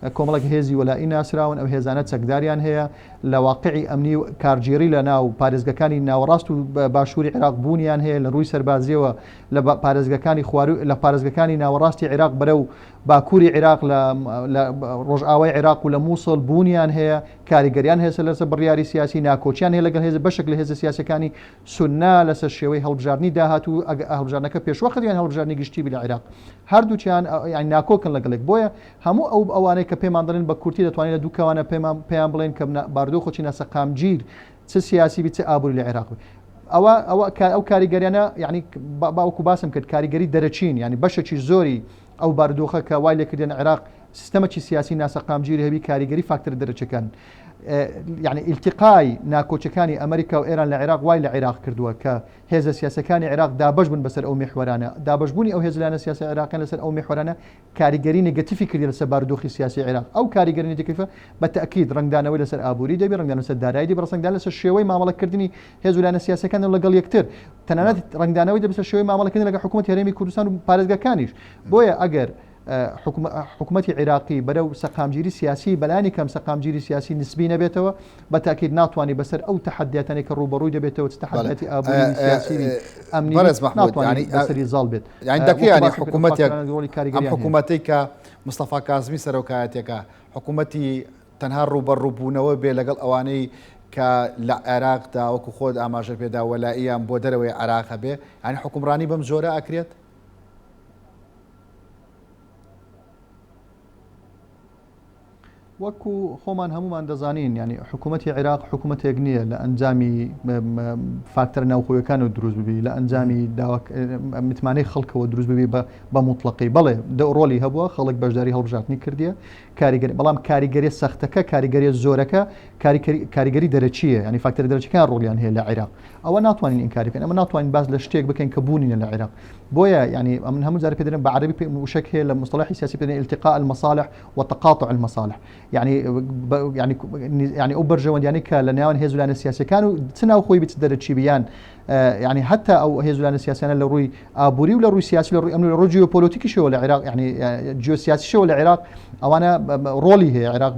S3: کۆمەڵێک هێزی وەلائی ناسراون، ئەو هێزانە چەکداریان هەیە، لە واقعی ئەمنی و کارگێڕی لە ناو پارێزگەکانی ناوەڕاست و باشووری عێراق بوونیان هەیە، لە ڕووی سەربازییەوە لە پارێزگەکانی خواروو لە پارێزگەکانی ناوەڕاستی عێراق بەرەو باکووری عێراق لە لە ڕۆژئاوای عێراق و لە مووسڵ بوونیان هەیە، کاریگەریان هەیە لەسەر بڕیاری سیاسی، ناکۆکیان هەیە لەگەڵ هێزە بەشێک لە هێزە سیاسییەکانی سوننە لەسەر شێوەی هەڵبژاردنی داهاتوو، ئەگەر هەڵبژاردنەکە پێشوەخت یان هەڵبژاردنی گشتی بی لە عێراق هەردووکیان یانی ناکۆکن لەگەڵ یەک، بۆیە هەموو ئەو ئەوانەی کە پێمان دەڵێن بە کورتی دەتوانین لە دووکەوانە پێمان پێیان بڵێین کە بارودۆخێکی ناسەقامگیر چ سیاسی بی چ ئابووری لە عێراق بی ئەوە ئەوە ئەو کاریگەریانە یعنی باوەکو باسم کرد کاریگەری دەرەکین یعنی بەشێکی زۆری ئەو بارودۆخە کە وای لێکردن عێراق سیستەمەکی سیاسی ناسەقامگیری هەبی کاریگەری فاکتەرە دەرەکیەکان یعنی ئیلتیقای ناکۆکیەکانی ئەمریکا و ئێران لە عێراق وای لە عێراق کردووە کە هێزە سیاسەکانی عێراق دابەش بن بەسەر ئەو میحوەرانە دابەشبوونی ئەو هێزلایەنە سیاسی عێراقیان لەسەر ئەو میحوەرانە کاریگەری نێگەتیفی کردیە لەسەر بارودۆخی سیاسی عێراق، ئەو کاریگەری نێگەتیفە بە تەئکید ڕەنگدانەوەی لەسەر ئابووری دەبی، ڕەنگدانەوەی لەسەر دارایی دەبی، ڕەنگدانەوەی لەسەر شێوەی مامەڵەکردنی هێز و لایەنە سیاسیەکان لەگەڵ یەکتر، تەنانەت ڕەنگدانەوەی دەبی لەسەر شێوەی مامەڵەکردن لەگەڵ حکوومەتی هەرێمی کوردستان و پارێزگاکانیش. بۆیە ئەگەر حکوومەتی عێراقی بەرەو سەقامگیری سیاسی بەلانی کەم سەقامگیری سیاسی نسبی نەبێتەوە، بە تەئکید ناتوانی بەسەر ئەو تەحەدیاتانەی کە ڕووبەڕووی دەبێتەوە چ تەحەدیاتی ئابووری و سیاسی بی ئەمنی بی ناتوانی بەسەری زاڵ بێت.
S1: یانی دەکرێ یانی حکوومەتێک ئەم حکوومەتەی کە مستەفا کازمی سەرۆکایەتیەکە حکوومەتی تەنها ڕووبەڕووبوونەوە بێ لەگەڵ ئەوانەی کە لە عێراقدا وەکو خۆت ئاماژە پێدا وەلائیان بۆ دەرەوەی عێراق هەبێ یانی حکومڕانی بەم جۆرە ئەکرێت؟
S3: وەکو خۆمان هەمومان دەزانین یانی حکوومەتی عێراق حکوومەتێک نییە لە ئەنجامی فاکتەر ناوخۆیەکانەوە دروست ببی لە ئەنجامی متمانەی خەڵکەوە دروست ببی بە موتڵەقی بەڵێ ڕۆلی هەبووە خەڵک بەشداری هەڵبژاردنی کردیە کاریگەری بەڵام کاریگەری سەختەکە کاریگەری زۆرەکە کاریگەری دەرەکیە ینی فاکتەر دەرەکیەکان ڕۆڵیان هەیە لە عێراق ئەوە ناتوانین ئینکاری بکەین ئەمە ناتوانین باس لە شتێک بکەین کە بوونی نیە لە عێراق بۆیە ینی ئەمن هەموو جارێک پێ دەڵێم بە عەرەبی پێ وشەک هەیە لە مصطلحی سیاسی پێ دەڵێن التقاء المصالح وتقاطع المصالح یعنی یعنی یعنی ئەو بەرژەوەندیانەی کە لە نێوان هێز و لایەنە سیاسیەکان و چ ناوخۆی بێت چ دەرەکی بی یان یعنی حتا ئەو هێز و لایەنە سیاسیانە لە ڕووی ئابووری و لە ڕووی سیاسی لە ڕووی ئەمن لە ڕووی جیۆپۆلۆتیکیشەوە لە عێراق یعنی جیۆسیاسیشەوە لە عێراق ئەوانە ڕۆڵی هەیە عێراق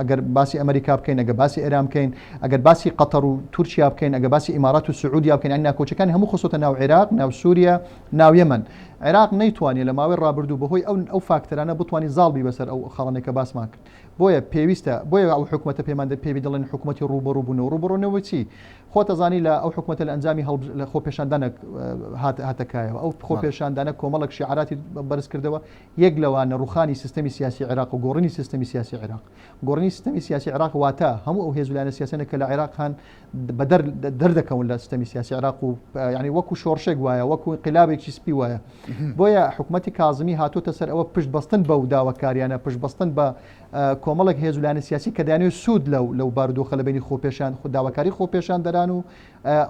S3: ئەگەر باسی ئەمریکا بکەین ئەگەر باسی ئێران بکەین ئەگەر باسی قەتەر و تورکیا بکەین ئەگەر باسی ئیمارات و سعودیا بکەین یعنی ناکۆکیەکانی هەموو خستۆتە ناو عێراق ناو سووریا ناو یەمەن عێراق نەیتوانی لە ماوەی ڕابردوو بەهۆی ئەو ئەو فاکتەرانە بتوانی زاڵ بی بەسەر ئەو خاڵانەی کە باسمان کرد بۆیە پێویستە بۆیە ئەو حکومەتە پێمان پێی دەڵێن حکومەتی ڕووبەڕووبوونەوە ڕووبەڕوونەوەی چی خۆت ئەزانی لە ئەو حکومەتە لە ئەنجامی هەڵبژ لە خۆپێشاندانێک هات هاتە کایەوە ئەو خۆپێشاندانە کۆمەڵێک شیعاراتی بەرز کردەوە یەک لەوانە ڕوخانی سیستەمی سیاسی عێراق و گۆڕینی سیستەمی سیاسی عێراق گۆڕینی سیستەمی سیاسی عێراق واتە هەموو ئەو هێز و لایەنە سیاسیانە کە لە عێراق هەن بەدەر دەردەکەون لە سیستەمی سیاسی عێراق و یعنی وەکو شۆڕشێک وایە وەکو ئینقلابێکی سپی وایە بۆیە حکوومەتی کازمی هاتووتە سەر ئەوە پشت بەستن بەو داواکاریانە پشت بەستن بە کۆمەڵێک هێز و لایەنە سیاسی کە دەیانەوێت سوود لەو لەو بارودۆخە لە بەینی خۆپێشان داواکاری خۆپێشاندەران و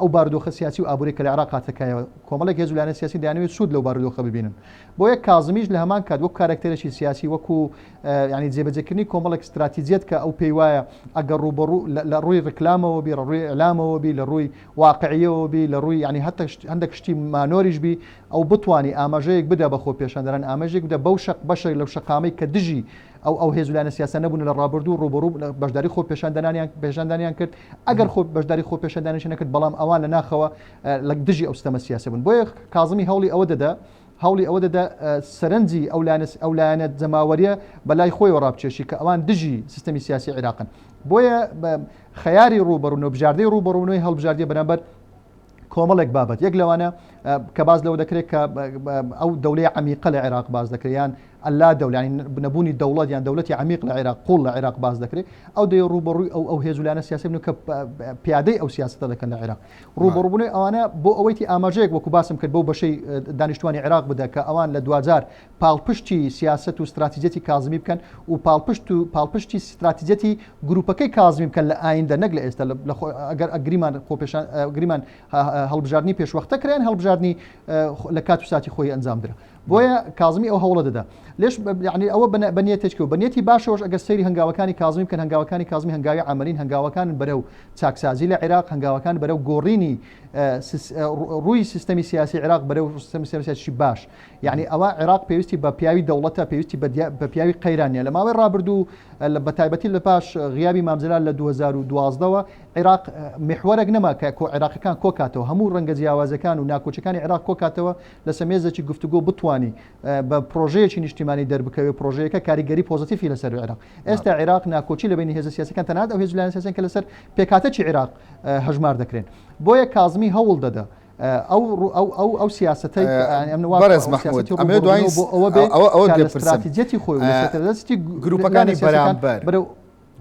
S3: ئەو بارودۆخە سیاسی و ئابووری کە لە عێراق هاتە کایەوە کۆمەڵێک هێز و لایەنە سیاسی دەیانەوێت سوود لەو بارودۆخە ببینن بۆیە کازمیش لە هەمان کات وەک کارەکتەرێکی سیاسی وەکو یعنی جێبەجێکردنی کۆمەڵێک ستراتیجیەت کە ئەو پێی وایە ئەگەر ڕووبەڕوو لە ڕووی ڕکلامەوە بی ڕووی ئیعلامەوە بی لە ڕووی واقعیەوە بی لە ڕووی یعنی هەتا هەندێک شتی مانۆریش بی ئەو بتوانی ئاماژەیەک بدا بە خۆپێشاندەران ئاماژێک بدە بەو شەق بەشێک لەو شەقامەی کە دژی ئەو ئەو هێز و لایەنە سیاسیانە بوون لە ڕابردوو ڕووبەڕوو بەشداری خۆپێشاندانیان پێشاندانیان کرد ئەگەر خۆ بەشداری خۆپێشاندانیش نەکرد بەڵام ئەوان لە ناخەوە لە دژی ئەو ستەمە سیاسی بوون بۆیە کازمی هەوڵی ئەوە دەدا هەوڵی ئەوە دەدا سەرنجی ئەو لایەنە ئەو لایەنە جەماوەریە بەلای خۆیەوە ڕابکێشی کە ئەوان دژی سیستەمی سیاسی عێراقن بۆیە خەیاری ڕووبەڕوونەوە بژاردەی ڕووبەڕوونەوەی هەڵبژاردیە بەرامبەر کۆمەڵێک بابەت یەک لەوانە کە باس لەوە دەکرێت کە ئەو دەولەی عەمیقە لە عێراق باس دەکرێت یان ئەلا دەولە یانی نەبوونی دەوڵەت یان دەولەتی عەمیق لە عێراق قوڵ لە عێراق باس دەکرێت ئەو دەیە ڕووبەڕووی ئەو ئەو هێز و لایەنە سیاسی بن کە پیادەی ئەو سیاسەتە دەکەن لە عێراق ڕووبەڕووبوونەوەی ئەوانە بۆ ئەوەیتی ئاماژەیەک وەکو باسم کرد بەو بەشەی دانیشتوانی عێراق بدە کە ئەوان لە دواجار پاڵپشتی سیاسەت و ستراتیجیەتی کازمی بکەن و پاڵپشت و پاڵپشتی ستراتیجیەتی گروپەکەی کازمی بکەن لە ئایندە نەک لە ئێستا لە ئەگەر ئەگریمان خۆپێشان گریمان هەڵبژاردنی پێشوەختە کرایان هەڵبژاردنی لە کات و ساتی خۆی ئەنجام درا. بۆیە کازمی ئەو هەوڵە دەدا. لێش یعنی ئەوە بە نیەتێک و بە نیەتی باشەوەش ئەگەر سەیری هەنگاوەکانی کازمی بکەن هەنگاوەکانی کازمی هەنگاوی عەمەلین هەنگاوەکان بەرەو چاکسازی لە عێراق هەنگاوەکان بەرەو گۆڕینی ڕووی سیستەمی سیاسی عێراق بەرەو سیستەمی سیاسی باش یعنی ئەوە عێراق پێویستی بە پیاوی دەوڵەتە پێویستی بە پیاوی قەیران نیە لە ماوەی ڕابردوو بە تایبەتی لە پاش غیابی مام جەلال لە 2012 ەوە عێراق میحوەرێک نەما کە کۆ عێراقەکان کۆکاتەوە هەموو ڕەنگە جیاوازەکان و ناکۆکیەکانی عێراق کۆکاتەوە لەسەر مێزێکی گفتوگۆ بتوانی بە پرۆژەیەکی نیشتیمانی دەربکەوێ پرۆژەیەکە کاریگەری پۆزەتیفی لەسەر عێراق ئێستا عێراق ناکۆکی لە بینی هێزە سیاسەکان تەنانەت ئەو هێز و لایەنە سیاسیان کە لەسەر پێکهاتەکی عێراق هەژمار دەکرێن بۆیە کازمی هەوڵ دەدا ئەو ئەو ئەو ئەو سیاسەتەی
S1: بەڕێز مەحمود ئەمەوێ دوای
S3: بۆ ئەوە بێ
S1: ئەوە ئەوە
S3: کە لە
S1: پێ بپرسم
S3: ستراتیجیەتی خۆی و لە سەرەستی
S1: گروپەکانی
S3: لایەنە سیاسیەکان
S1: بەرامبەر
S3: بەرەو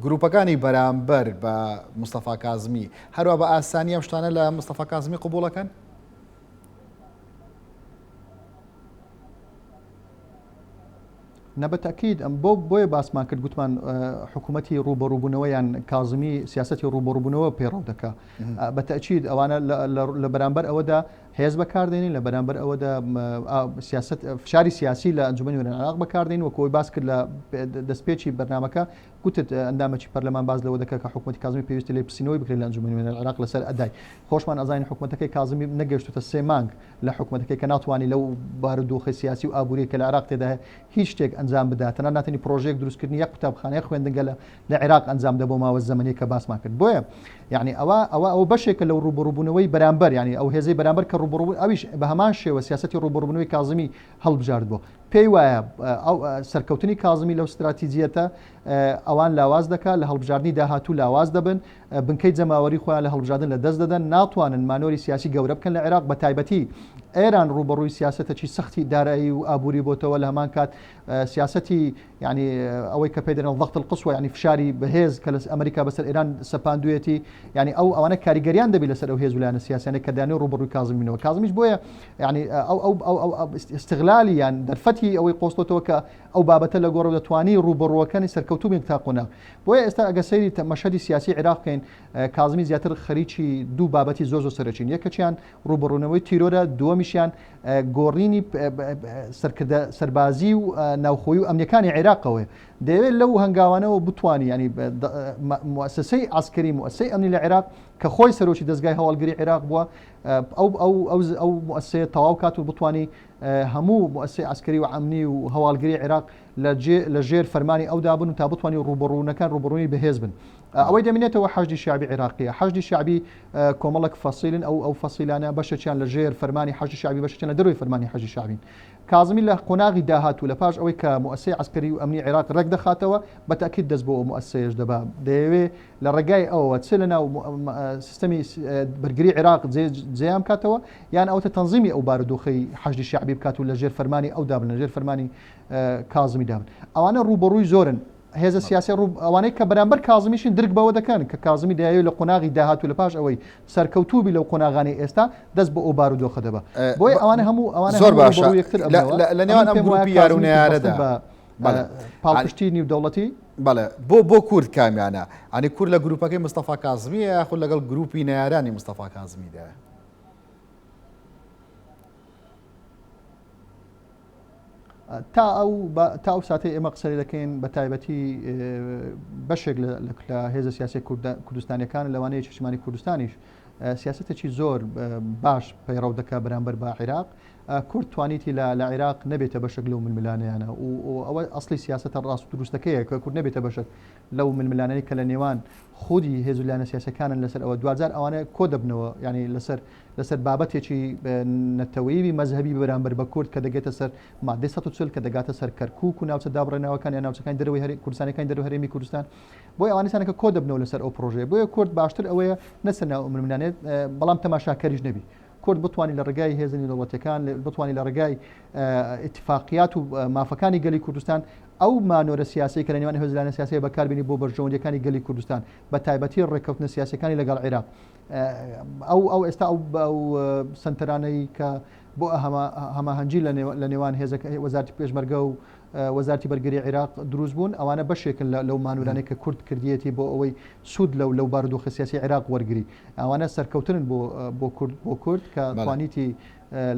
S1: گروپەکانی بەرامبەر بە مستەفا کازمی هەروا بە ئاسانی ئەم شتانە لە مستەفا کازمی قبوڵەکەن؟
S3: نە بە تەئکید ئەم بۆ بۆیە باسمان کرد گوتمان حکوومەتی ڕووبەڕووبوونەوە یان کازمی سیاسەتی ڕووبەڕووبوونەوە پەیڕەو دەکا بە تەئکید ئەوانە لە بەرامبەر ئەوەدا هێز بەکاردێنین لە بەرامبەر ئەوەدا سیاست فشاری سیاسی لە ئەنجومەنی نوێنەران عێراق بەکاردێن وەکو ئەوەی باس کرد لە دەستپێکی بەرنامەکە گوتت ئەندامێکی پەرلەمان باس لەوە دەکات کە حکوومەتی کازمی پێویستە لێپرسینەوەی بکرێت لە ئەنجومەنی نوێنەران عێراق لەسەر ئەدای خۆشمان ئەزانین حکوومەتەکەی کازمی نەگەیشتووتە سێ مانگ لە حکومەتەکەی کە ناتوانی لەو بارودۆخە سیاسی و ئابووریە کە لە عێراق تێدایە هیچ شتێک ئەنجام بدات تەنانەت ناتوانی پرۆژەیەک دروستکردنی یەک قوتابخانە یەک خوێندنگە لە لە عێراق ئەنجام بدە بۆ ماوە زەمەنیە کە باسمان کرد بۆیە یعنی ئەوە ئەوە ئەوە بەشێکە لەو ڕووبەڕووبوونەوەی بەرامبەر یعنی ئەو هێزەی بەرامبەر کە ڕووبەڕوو ئەویش بە هەمان شێوە سیاسەتی ڕووبەڕووبوونەوەی کازمی هەڵبژارد بۆ پێی وایە ئەو سەرکەوتنی کازمی لەو ستراتیجیەتە ئەوان لاواز دەکات لە هەڵبژاردنی داهاتوو لاواز دەبن بنکەی جەماوەری خۆیان لە هەڵبژاردن لە دەست دەدەن، ناتوانن مانۆری سیاسی گەورە بکەن لە عێراق، بە تایبەتی ئێران ڕووبەڕووی سیاسەتەکی سەختی دارایی و ئابووری بۆتەوە، لە هەمان کات سیاسەتی یانی ئەوەی کە پێی دەڵێن ضغط القصوى یانی فشاری بەهێز کە لە ئەمریکا بەسەر ئێران سەپاندوویەتی یانی ئەو ئەوانە کاریگەریان دەبی لەسەر ئەو هێز و لایەنە سیاسیانە کە دەیانەوێت ڕووبەڕووی کازمی بنەوە. کازمیش بۆیە یانی ئەو ئەو ئەو ئەو ئیستغلالی یان دەرفەتی ئەوەی قۆستۆتەوە کە ئەو بابەتە لە گۆڕ و دەتوانی ڕووبەڕووەکانی سەرکەوتوو بین تا قۆناغ. بۆیە ئێستا ئەگەر سەیری مەشهەدی سیاسی عێراق بکەین، کازمی زیاتر خەریکی دوو بابەتی زۆر زۆر سەرەکین، یەکەکیان ڕووبەڕوونەوەی تیرۆرە، دووەمیشیان گۆڕینی سەرکردە سەربازی و ناوخۆیی و ئەمنیەکانی عێراقەوەیە. دەیەوێت لەو هەنگاوانەوە بتوانی یانی موئەسەسەی عەسکەری، موئەسەسەی ئەمنی لە عێراق کە خۆی سەرۆکی دەزگای هەواڵگری عێراق بووە، ئەو ئەو ئەو موئەسەسەیە تەواو کات و بتوانی هەموو موئەسەسەی عەسکەری و ئەمنی و هەواڵگری عێراق لە جێ لە ژێر فەرمانی ئەودا بن و تا بتوانین ڕووبەڕوونەکان ڕووبەڕووی بەهێز بن. ئەوەی دەمینێتەوە حەشدی شەعبی عێراقییە. حەشدی شەعبی کۆمەڵێک فەسیلن، ئەو ئەو فەسیلانە بەشێکیان لە ژێر فەرمانی حەشدی شەعبی بەشێکیان لە دەرەوەی فەرمانی حەشدی شەعبین. کازمی لە قۆناغی داهاتوو لە پاش ئەوەی کە موئەسەسەی عەسکەری و ئەمنی عێراق ڕێک دەخاتەوە بە تەئکید دەست بۆ ئەو موئەسەسەیەش دەبا. دەیەوێ لە ڕێگای ئەوەوە چ لە ناو سیستەمی بەرگری عێراق جێ جێیان بکاتەوە یان ئەوەتە تەنزیمی ئەو بارودۆخەی حەشدی شەعبی بکات و لە ژێر فەرمانی ئەودا بن لە ژێر فەرمانی کازمی دابن. ئەوانە ڕووبەڕووی زۆرن. هێزە سیاسیە ڕوو ئەوانەی کە بەرامبەر کازمیشن درک بەوە دەکەن کە کازمی دەیەوێت لە قۆناغی داهاتوو لە پاش ئەوەی سەرکەوتوو بی لەو قۆناغانەی ئێستا دەست بۆ ئەو بارودۆخە دەبا. بۆیە ئەوانە هەموو ئەوانە
S1: زۆر
S3: هەموو
S1: باشە
S3: ڕووبەڕوو یەکتر
S1: لە
S3: ئەبنەوە.
S1: لە لە نێوان
S3: ئەمن
S1: ئەم
S3: پێم وایە
S1: گروپی یار و
S3: کازمی پشتبەستن
S1: نەیارەدا
S3: بە
S1: بەڵێ
S3: پاڵپشتی نیودەوڵەتی،
S1: بەڵێ بۆ بۆ کورد کامیانە؟ ئەنی کورد لە گروپەکەی مستەفا کازمییە یاخود لەگەڵ گروپی نەیارانی مستەفا کازمیدایە؟
S3: تا ئەو تا ئەو ساتەی ئێمە قسە دەکەین بە تایبەتی بەشێک لە هێزە سیاسی کوردستانیەکان لەوانەیە چشمانی کوردستانیش سیاستێکی زۆر باش پەیڕەو دەکا بەرامبەر بە عێراق کورد توانیتی لە لە عێراق نەبێتە بەشێک لەو ململانێیانە و ئەوە ئەسڵی سیاسەتە ڕاست و دروستەکەیە کە کورد نەبێتە بەشێک لەو ململانێی کە لە نێوان خودی هێز و لایەنە سیاسەکانن لەسەر ئەوە دواجار ئەوانە کۆ دەبنەوە یعنی لەسەر لەسەر بابەتێکی نەتەوەیی مەزهەبی بەرامبەر بە کورد کە دەگێتە سەر مادەی 140 کە دەگاتە سەر کەرکوک و ناوچە دابڕێنەوەکان یان ناوچەکانی دەرەوەی هەرێ کوردستانەکانی دەرەوەی هەرێمی کوردستان بۆیە ئەوانە سانەکە کۆ دەبنەوە لەسەر ئەو پرۆژەیە بۆیە کورد باشتر ئەوەیە نەسەر ناو ململانێت بەڵام تەماشاکەریش نەبی کورد بتوانانی لە ڕێگای هێزە نێودەوڵەتیەکان بتوانانی لە ڕێگای ئیتفاقیات و مافەکانی گەلی کوردستان ئەو مانۆرە سیاسی کە لە نێوان هێزلانە سیاسیە بەکاربینی بۆ بەرژەوەندیەکانی گەلی کوردستان بە تایبەتی ڕێککەوتنە سیاسەکانی لەگەڵ عێراق ئەو ئەو ئێستا ئەو ئەو سنتەرانەی کە بۆ هەماهەنگی لە نێوان هێزەکە وەزارتی پێشمەرگە و وەزارتی بەرگری عێراق دروست بوون ئەوانە بەشێکن لەو مانورانەی کە کورد کردیەتی بۆ ئەوەی سوود لەو لەو بارودۆخە سیاسی عێراق وەرگری ئەوانە سەرکەوتنن بۆ بۆ کورد بۆ کورد کە توانیتی.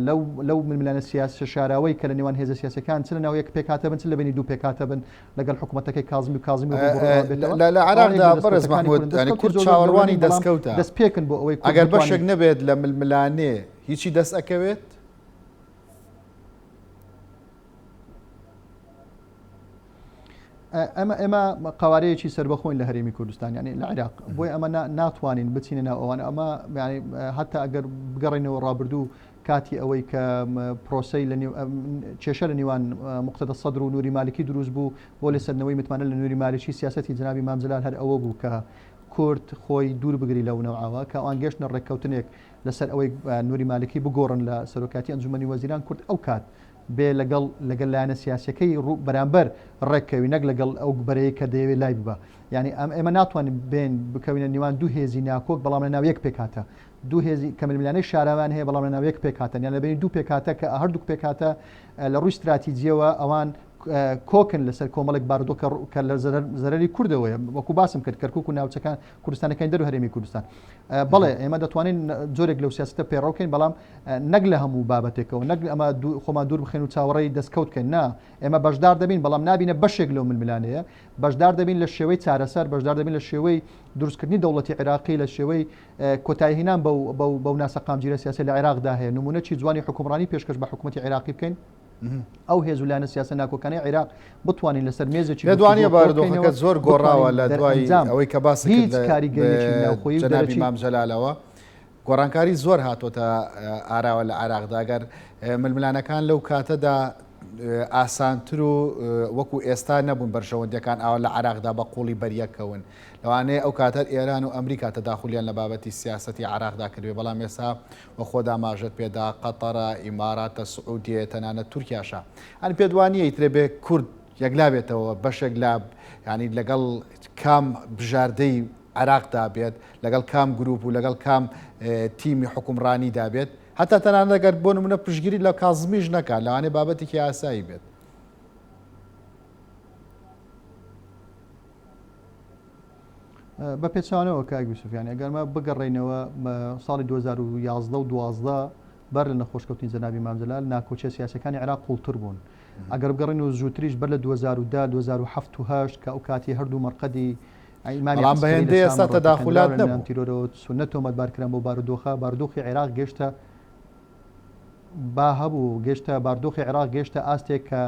S3: لەو لەو ململانێ سیاسیە شاراوەی کە لە نێوان هێزە سیاسیەکان چ لە ناو یەک پێکهاتە بن چ لە بەینی دوو پێکهاتە بن لەگەڵ حکوومەتەکەی کازمی و کازمی ڕووبەڕوو بێتەوە.
S1: لە
S3: ئەوانە یەک
S1: عێراقدا
S3: لە
S1: بەڕێز
S3: دەستکەوتەکانی
S1: مەحموود
S3: کوردن.
S1: یانی
S3: دەستکەوتی
S1: کورد
S3: زۆر زۆر گەورە
S1: چاوەڕوانی
S3: نین بەڵام
S1: دەستکەوتە
S3: دەستپێکن بۆ ئەوەی کورد
S1: ئەگەر
S3: بتوانێ
S1: بەشێک نەبێت لە ململانێ هیچی دەست ئەکەوێت؟
S3: ئەمە ئێمە قوارەیەکی سربەخۆین لە هەرێمی کوردستان یعنی لە عێراق بۆی ئەمە ناتوانین بچینە ناو ئەوان ئەمە هەتا ئەگەر بگەڕێنەوە ڕابردوو کاتی ئەوەی کە پرۆسەی لە کێشە لە نێوان مقتەدە سەدر و نوری مالکی دروست بوو بۆ لێسەندنەوەی متمانە لە نوری مالکی سیاسەتی جەنابی مام جەلال هەر ئەوە بوو کە کورد خۆی دوور بگری لەو نەوعەوە کە ئەوان گەشتنە ڕێککەوتنێک لەسەر ئەوەی نوری مالکی بگۆڕن لە سەرۆکاتی ئەنجومەنی وەزیران کورد ئەو کات بێ لەگەڵ لەگەل لایەنە سیاسیەکەی ڕوو بەرامبەر ڕێککەوی نەک لەگەڵ ئەو بەرەیە کە دەیەوێت لای ببا یعنی ئەم ئێمە ناتوانین بێن بکەوینە نێوان دوو هێزی ناکۆک بەڵام لە ناو یەک پێکهاتە دوو هێزی کە ململانێی شاراوەیان هەیە بەڵام لە ناو یەک پێکهاتەن یان لە بەینی دوو پێکهاتە کە هەردووک پێکهاتە لە ڕووی ستراتیجیەوە ئەوان کۆکن لەسەر کۆمەڵێک بارودۆخ کە لە زەرەری کوردەوەیە وەکو باسم کرد کەرکک و ناوچەکان کوردستانەکانی دەر و هەرێمی کوردستان بەڵێ ئێمە دەتوانین جۆرێک لەو سیاستە پەیڕەوکەین بەڵام نەک لە هەموو بابەتێکەوە نەک ئەمە خۆمان دوور بخێن و چاوەڕێی دەستکەوت بکەین نا ئێمە بەشدار دەبین بەڵام نابینە بەشێک لەو ململانەیە بەشدار دەبین لە شێوەی چارەسەر بەشدار دەبین لە شێوەی دروستکردنی دەوڵەتی عێراقی لە شێوەی کۆتاییهێنان بەو بەو بەو ناسەقامگیرە سیاسیە لە عێراقدا هەیە، نموونەکی جوانی حوکمڕانی پێشکەش بە حکومەتی عێراقی بکەین، ئەو هێز و لایەنە سیاسە ناکۆکانەی عێراق بتوانین لەسەر مێزێکی
S1: پێت
S3: گفتوگۆ
S1: وانییە
S3: کۆ
S1: بارودۆخەکە
S3: بکەینەوە،
S1: زۆر گۆڕاوە
S3: بتوانین
S1: لە دوای
S3: دەرئەنجام
S1: ئەوەی کە باست کرد
S3: هیچ
S1: لە
S3: کاریگەرییەکی ناوخۆیی و
S1: جەنابی
S3: دەرەکی
S1: مام جەلالەوە گۆڕانکاری زۆر هاتۆتە ئاراوە لە عێراقدا گەر ململانەکان لەو کاتەدا ئاسانتر و وەکو ئێستا نەبوون بەرژەوەندیەکان ئاوا لە عێراقدا بە قوڵی بەریەککەون لەوانەیە ئەو کاتە ئێران و ئەمریکا تەداخولیان لە بابەتی سیاسەتی عێراقدا کردبێ، بەڵام ئێستا وە خۆت ئاماژەت پێدا قەتەرە، ئیماراتە، سعودیەیە، تەنانەت تورکیاشە. یانی پێت وا نییە ئیترێ بێ کورد یەکلا بێتەوە بەشێک لە یانی لەگەڵ کام بژاردەی عێراقدا بێت، لەگەڵ کام گروپ و لەگەڵ کام تیمی حوکمڕانیدا بێت، هەتا تەنانەت گەر بۆ نمونە پشتگیری لە کازمیش نەکات لەوانەیە بابەتێکی ئاسایی بێت.
S3: بە پێچەوانەوە کاک یوسف یانی ئەگەر مە بگەڕێینەوە ساڵی 2011 و 12 بەر لە نەخۆشکەوتنی جەنابی مام جەلال ناکۆکیە سیاسەکانی عێراق قوڵتر بوون ئەگەر بگەڕین و زووتریش بەر لە 2010 2007 و 8 کە ئەو کاتی هەردوو مەرقەدی ئیمامی
S1: بەڵام بە
S3: عەسکەری لە
S1: هێندەی ئێستا
S3: سامەڕا
S1: تەداخولات
S3: تەقێندراو لە لایەن
S1: نەبوو.
S3: تیرۆرەوە سوننە تۆمەتبار کران بۆ بارودۆخە بارودۆخی عێراق گەشتە با هەبوو گەشتە باردۆخی عێراق گەشتە ئاستێک کە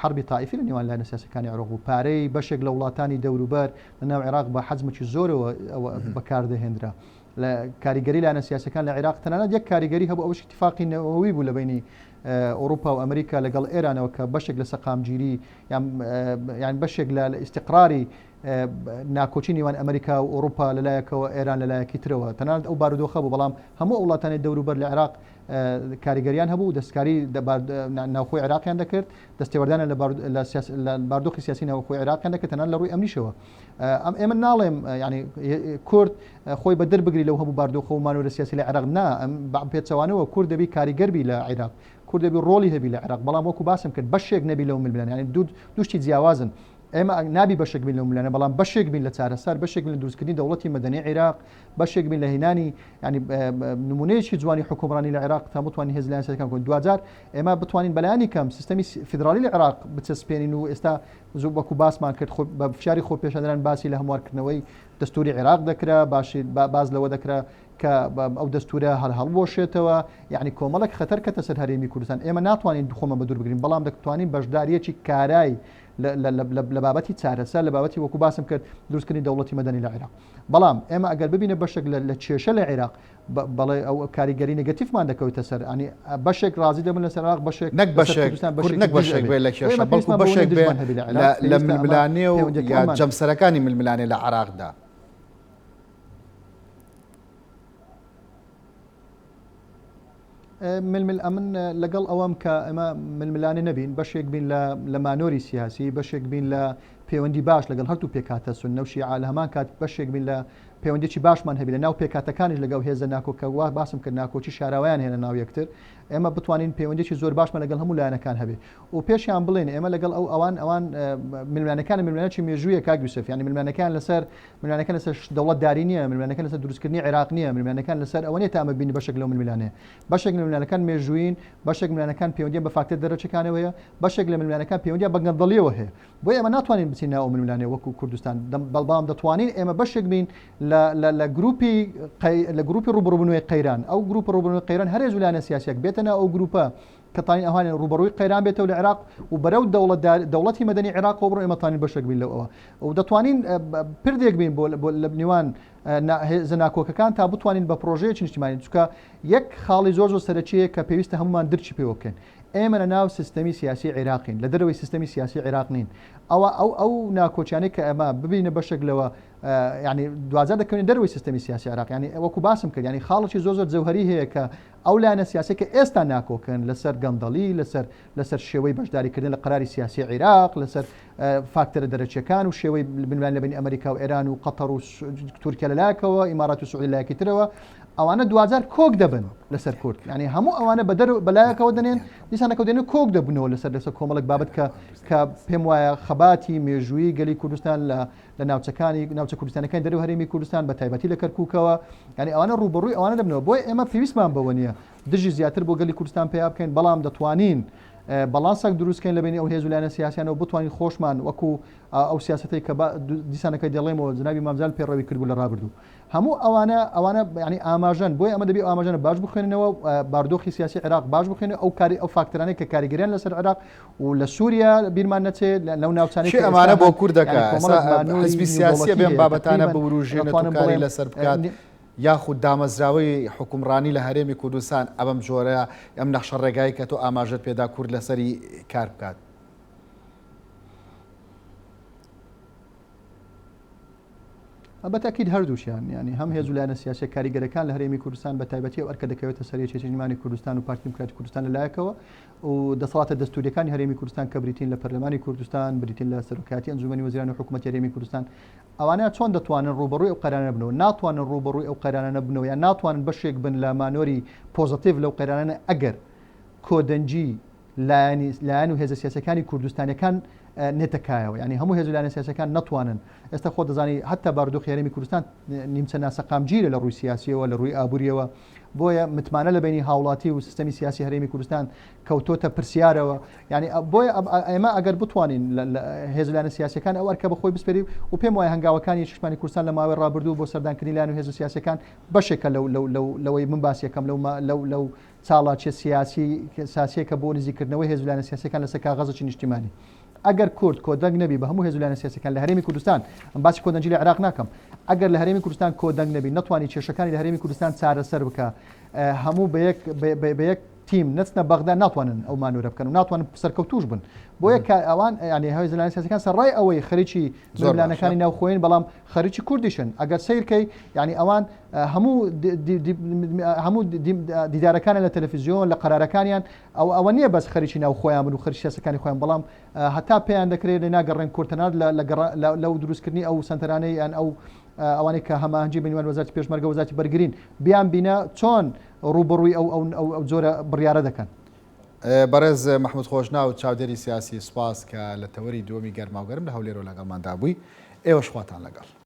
S3: حەربی تائیفی لە نێوان لایەنە سیاسەکانی عێراق بوو پارەی بەشێک لە وڵاتانی دەوروبەر لە ناو عێراق بە حەجمێکی زۆرەوە بەکاردەهێنرا لە کاریگەری لایەنە سیاسەکان لە عێراق تەنانەت یەک کاریگەری هەبوو ئەوش اتفاقی نەوەوی بوو لە بینی ئەوروپا و ئەمریکا لەگەڵ ئێرانەوە کە بەشێک لە سەقامگیری یان بەشێک لە ئیستقراری ناکۆکی نێوان ئەمریکا و ئەوروپا لەلایەکەوە ئێران لەلایەکی ترەوە تەنانەت ئەو بارودۆخە بوو بەڵام هەموو وڵاتانی دەوروبەر لە عێراق کاریگەریان هەبوو دەستکاری ناوخۆی عێراقیان دەکرد دەستێوەردانە لە باردۆخی سیاسی ناوخۆی عێراقیان دەکرد تەنانەت لە ڕووی ئەمنیشەوە ئەم ئێمە ناڵێم ینی کورد خۆی بە دەربگری لەو هەموو باردۆخە و مانۆرە سیاسی لە عێراق نا ئەم پێچەوانەوە کورد دەبی کاریگەر بی لە عێراق کورد دەبی ڕۆڵی هەبی لە عێراق بەڵام وەکو باسم کرد بەشێک نەبی لەو ململانێ یانی دوو شتی جیاوازن ئێمە نابی بەشێک بین لەو ململانێ بەڵام بەشێک بین لە چارەسەر بەشێک بین لە دروستکردنی دەوڵەتی مەدەنی عێراق بەشێک بین لە هێنانی ینی نمونەیەکی جوانی حکومڕانی لە عێراق تا بتوانین هێز لایەن سیاسیەکان بکەین دواجار ئێمە بتوانین بەلایەنی کەم سیستەمی فیدراڵی لە عێراق بچەسپێنین و ئێستا زوو وەکو باسمان کرد خۆ بە فشاری خۆپێشاندەران باسی لە هەموارکردنەوەی دەستوری عێراق دەکرا باشی باز لەوە دەکرا کە ئەو دەستورە هەر هەڵبوەشێتەوە یعنی کۆمەڵێک خەتەر کەتە سەر هەرێمی کوردستان ئێمە ناتوانین خۆمان بە دوور بگرین بەڵام دەتوانین بەشداریەکی کارای لە بابەتی چارەسەر لە بابەتی وەکو باسم کرد دروستکردنی دەوڵەتی مەدەنی لە عێراق بەڵام ئێمە ئەگەر ببینە بەشێک لە کێشە لە عێراق بەڵێ ئەو کاریگەری نێگەتیفمان دەکەوێتە سەر ئەنی بەشێک ڕازی دەبن لەسەر عێراق بەشێک
S1: نەک بەشێک کورد نەک بەشێک بێت لە کێشە بەڵکو بەشێک بێ لە ململانێ و یا جەمسەرەکانی ململانێ لە عێراقدا.
S3: ململ ئەمن لەگەڵ ئەوەم کە ئەمە ململانێ نەبین بەشێک بین لە لە مانۆری سیاسی بەشێک بین لە پەیوەندی باش لەگەڵ هەردوو پێکهاتە سوننە و شیعە لە هەمان کات بەشێک بین لە پەیوەندیی باشمان هەبی لە ناو پێکهاتەکانیش لەگەڵ هێزە ناکۆک کە وا باسم کرد ناکۆکی شاراوەیان هەیە لە ناو یەکتر ئێمە بتوانین پەیوەندیی زۆر باشمان لەگەڵ هەموو لایەنەکان هەبێ و پێشیان بڵێن ئێمە لەگەڵ ئەو ئەوان ئەوان ململانێکان ململانێکی مێژوویە کاک یوسف یانی ململانێکان لەسەر ململانێکان لەسەر دەوڵەتداری نییە ململانێکان لەسەر دروستکردنی عێراق نییە ململانێکان لەسەر ئەوە نییە تا ئەمە بین بەشێک لەو ململانێ بەشێک لە ململانێکان مێژوویین بەشێک ململانێکان پەیوەندیان بە فاکتەر دەرەکیەکانەوە هەیە بەشێک لە ململانێکان پەیوەندیان بە گەندەڵیەوە هەیە بۆیە ئێمە ناتوانین بچین ناو ئەو ململانێ وەکو کوردستان بەڵام دەتوانین ئێمە بەشێک بین لە لە لە گروپی لە گروپی ڕوبڕوبنەوەی قەیران ئەو گروپە ڕوبڕوبنەوەی قەیران هەر هێز و لایەنە سیاسیەک بێتە ناو ئەو گروپە کە تانین ئەوانێ ڕوبەڕووی قەیران بێتەوە لە عێراق و بەرەو دەوڵەت دەوڵەتی مەدەنی عێراقەوە بڕۆن ئێمە توانین بەشێک بین لەو ئەوە و دەتوانین پردێک بین بۆ لە نێوان هێزە ناکۆکەکان تا بتوانین بە پرۆژەیەکی نیشتیمانی چونکە یەک خاڵی زۆر زۆر سەرەکیە کە پێویستە هەمومان درکی پێوە بکەین ئێمە لە ناو سیستەمی سیاسی عێراقین لە دەرەوەی سیستەمی سیاسی عێراق نین ئەوە ئەو ئەو ناکۆکیانەی کە ئێمە ببینە بەشێک لەوە یعنی دواجار دەکەوین دەرەوەی سیستەمی سیاسی عێراق یعنی وەکو باسم کرد یعنی خاڵێکی زۆر زۆر جەوهەری هەیە کە ئەو لایەنە سیاسیە کە ئێستا ناکۆکن لەسەر گەندەڵی، لەسەر لەسەر شێوەی بەشداریکردن لە قەراری سیاسی عیراق، لەسەر فاکتەرە دەرەکیەکان و شێوەی ململانێ لە بەینی ئەمریکا و ئێران و قەتەر و تورکیا لە لایەکەوە، ئیمارات و سعودیە لایەکی ترەوە، ئەوانە دواجار کۆک دەبن لەسەر کورد. یعنی هەموو ئەوانە بە دەر بەلایەکەوە دەنێن، دیسانەکەو دێن و کۆک دەبنەوە لەسەر لەسەر کۆمەڵێک بابەت کە کە پێم وایە خەباتی مێژوویی گەلی کوردستان لە لە ناوچەکانی ناوچە کوردستانەکانی دەرەوەی هەرێمی کوردستان بە تایبەتی لە کەرکووکەوە یانی ئەوانە ڕووبەڕووی ئەوانە دەبنەوە بۆیە ئێمە پێویستمان بەوە نییە دژی زیاتر بۆ گەلی کوردستان پەیا بکەین بەڵام دەتوانین بەڵانسێک دروستکەین لە بینی ئەو هێز و لایەنە سیاسیانەوە بتوانین خۆشمان وەکو ئەو سیاسەتەی کە دیسانەکەی دەڵێمەوە جنابی مامجال پێڕەوی کردبوو لە ڕابردوو هەموو ئەوانە ئەوانە یعنی ئاماژەن بۆیە ئەمە دەبێ ئاماژەنە باش بخوێننەوە باردۆخی سیاسی عێراق باش بخوێنن ئەو کاری ئەو فاکتەرانەی کە کاریگەریان لەسەر عێراق و لە سووریا بیرمان نەچێت لەو ناوچانەی
S1: کێ ئەمانە بۆ کورد دەکا ئێستا حزبی سیاسیە بێم بابەتانە بوروژێنێت و کاری لەسەر بکات یاخود دامەزراوەی حکومڕانی لە هەرێمی کوردستان ئەبەم جۆرە ئەم نەخشە ڕێگای کە تۆ ئاماژەت پێدا کورد لەسەری کار بکات؟
S3: بە تەئکید هەردووکیان، یانی هەم هێز و لایەنە سیاسیە کاریگەرەکان لە هەرێمی کوردستان بە تایبەتی ئەو ئەرکە دەکەوێتە سەر یەکێتی نیشتمانی کوردستان و پارتی دیموکراتی کوردستان لە لایەکەوە و دەسەڵاتە دەستوریەکانی هەرێمی کوردستان کە بریتین لە پەرلەمانی کوردستان، بریتین لە سەرۆکایەتی ئەنجومەنی وەزیران و حکوومەتی هەرێمی کوردستان ئەوانە چۆن دەتوانن ڕووبەڕووی ئەو قەیرانە بنەوە؟ ناتوانن ڕووبەڕووی ئەو قەیرانانە بنەوە یان ناتوانن بەشێک بن لە مانۆری پۆزەتیڤ لەو قەیرانانە ئەگەر کۆدەنگی لایەنی لایەن و هێزە سیاسەکانی کوردستانیەکان نێتە کایەوە یانی هەموو هێز و لایەنە سیاسەکان نەتوانن ئێستا خۆت دەزانی هەتا بارودۆخی هەرێمی کوردستان نیمچە ناسەقامگیرە لە ڕووی سیاسیەوە لە ڕووی ئابووریەوە بۆیە متمانە لە بینی هاوڵاتی و سیستەمی سیاسی هەرێمی کوردستان کەوتۆتە پرسیارەوە یعنی بۆیە ئێمە ئەگەر بتوانین هێز و لایەنە سیاسەکان ئەو ئەرکە بەخۆی بسپێری و پێم وایە هەنگاوەکانی یەکێتی کوردستان لە ماوەی ڕابردوو بۆ سەردانکردنی لایەن و هێزە سیاسەکان بەشێکە لەو لەو لەو لەوەی من باسیەکەم لەو لەو لەو چالاکیە سیاسی ساسیەکە بۆ نزیککردنەوەی هێز و لایەنە سیاسیەکان لەسەر کاغەزێکی نیشتیمانی. ئەگەر کورد کۆدەنگ نەبی بە هەموو هێز و لایەنە سیاسیەکان لە هەرێمی کوردستان، ئەم باسی کۆدەنگی لە عێراق ناکەم، ئەگەر لە هەرێمی کوردستان کۆدەنگ نەبی نەتوانی کێشەکانی لە هەرێمی کوردستان چارەسەر بکا هەموو بە یەک بە یەک تیم نەچنە بەغدا ناتوانن ئەو مانۆرە بکەن و ناتوانن سەرکەوتوش بن. بۆیە کە ئەوان یانی هێز و لایەنە سیاسیەکان سەرڕای ئەوەی خەریکی ململانێکانی ناوخۆین بەڵام خەریکی کوردیشن ئەگەر سەیرکەی یانی ئەوان هەموو هەموو دیدارەکانیان لە تەلەفیزیۆن لە قەرارەکانیان ئەو ئەوە نییە بەس خەریکی ناو خۆیان بن و خەریکی سیاسەکانی خۆیان بەڵام هەتا پێیان دەکرێت لێ ناگەڕێن کورد تەنانەت لە لەو دروستکردنی ئەو سەنتەرانەی یان ئەو ئەوانەی کە هەماهەنگی بەنیوان وەزارەتی پێشمەرگە وەزارەتی بەرگرین بیان بینە چۆن ڕووبەڕووی ئەو ئەو ئەو جۆرە بڕیارە دەکەن.
S1: بەڕێز مەحمود خۆشناو چاودێری سیاسی سوپاس کە لە تەوەری دووەمی گەرماوگەرم لە هەولێرەوە لەگەڵماندا بووی ئێوەش خواتان لەگەڵ.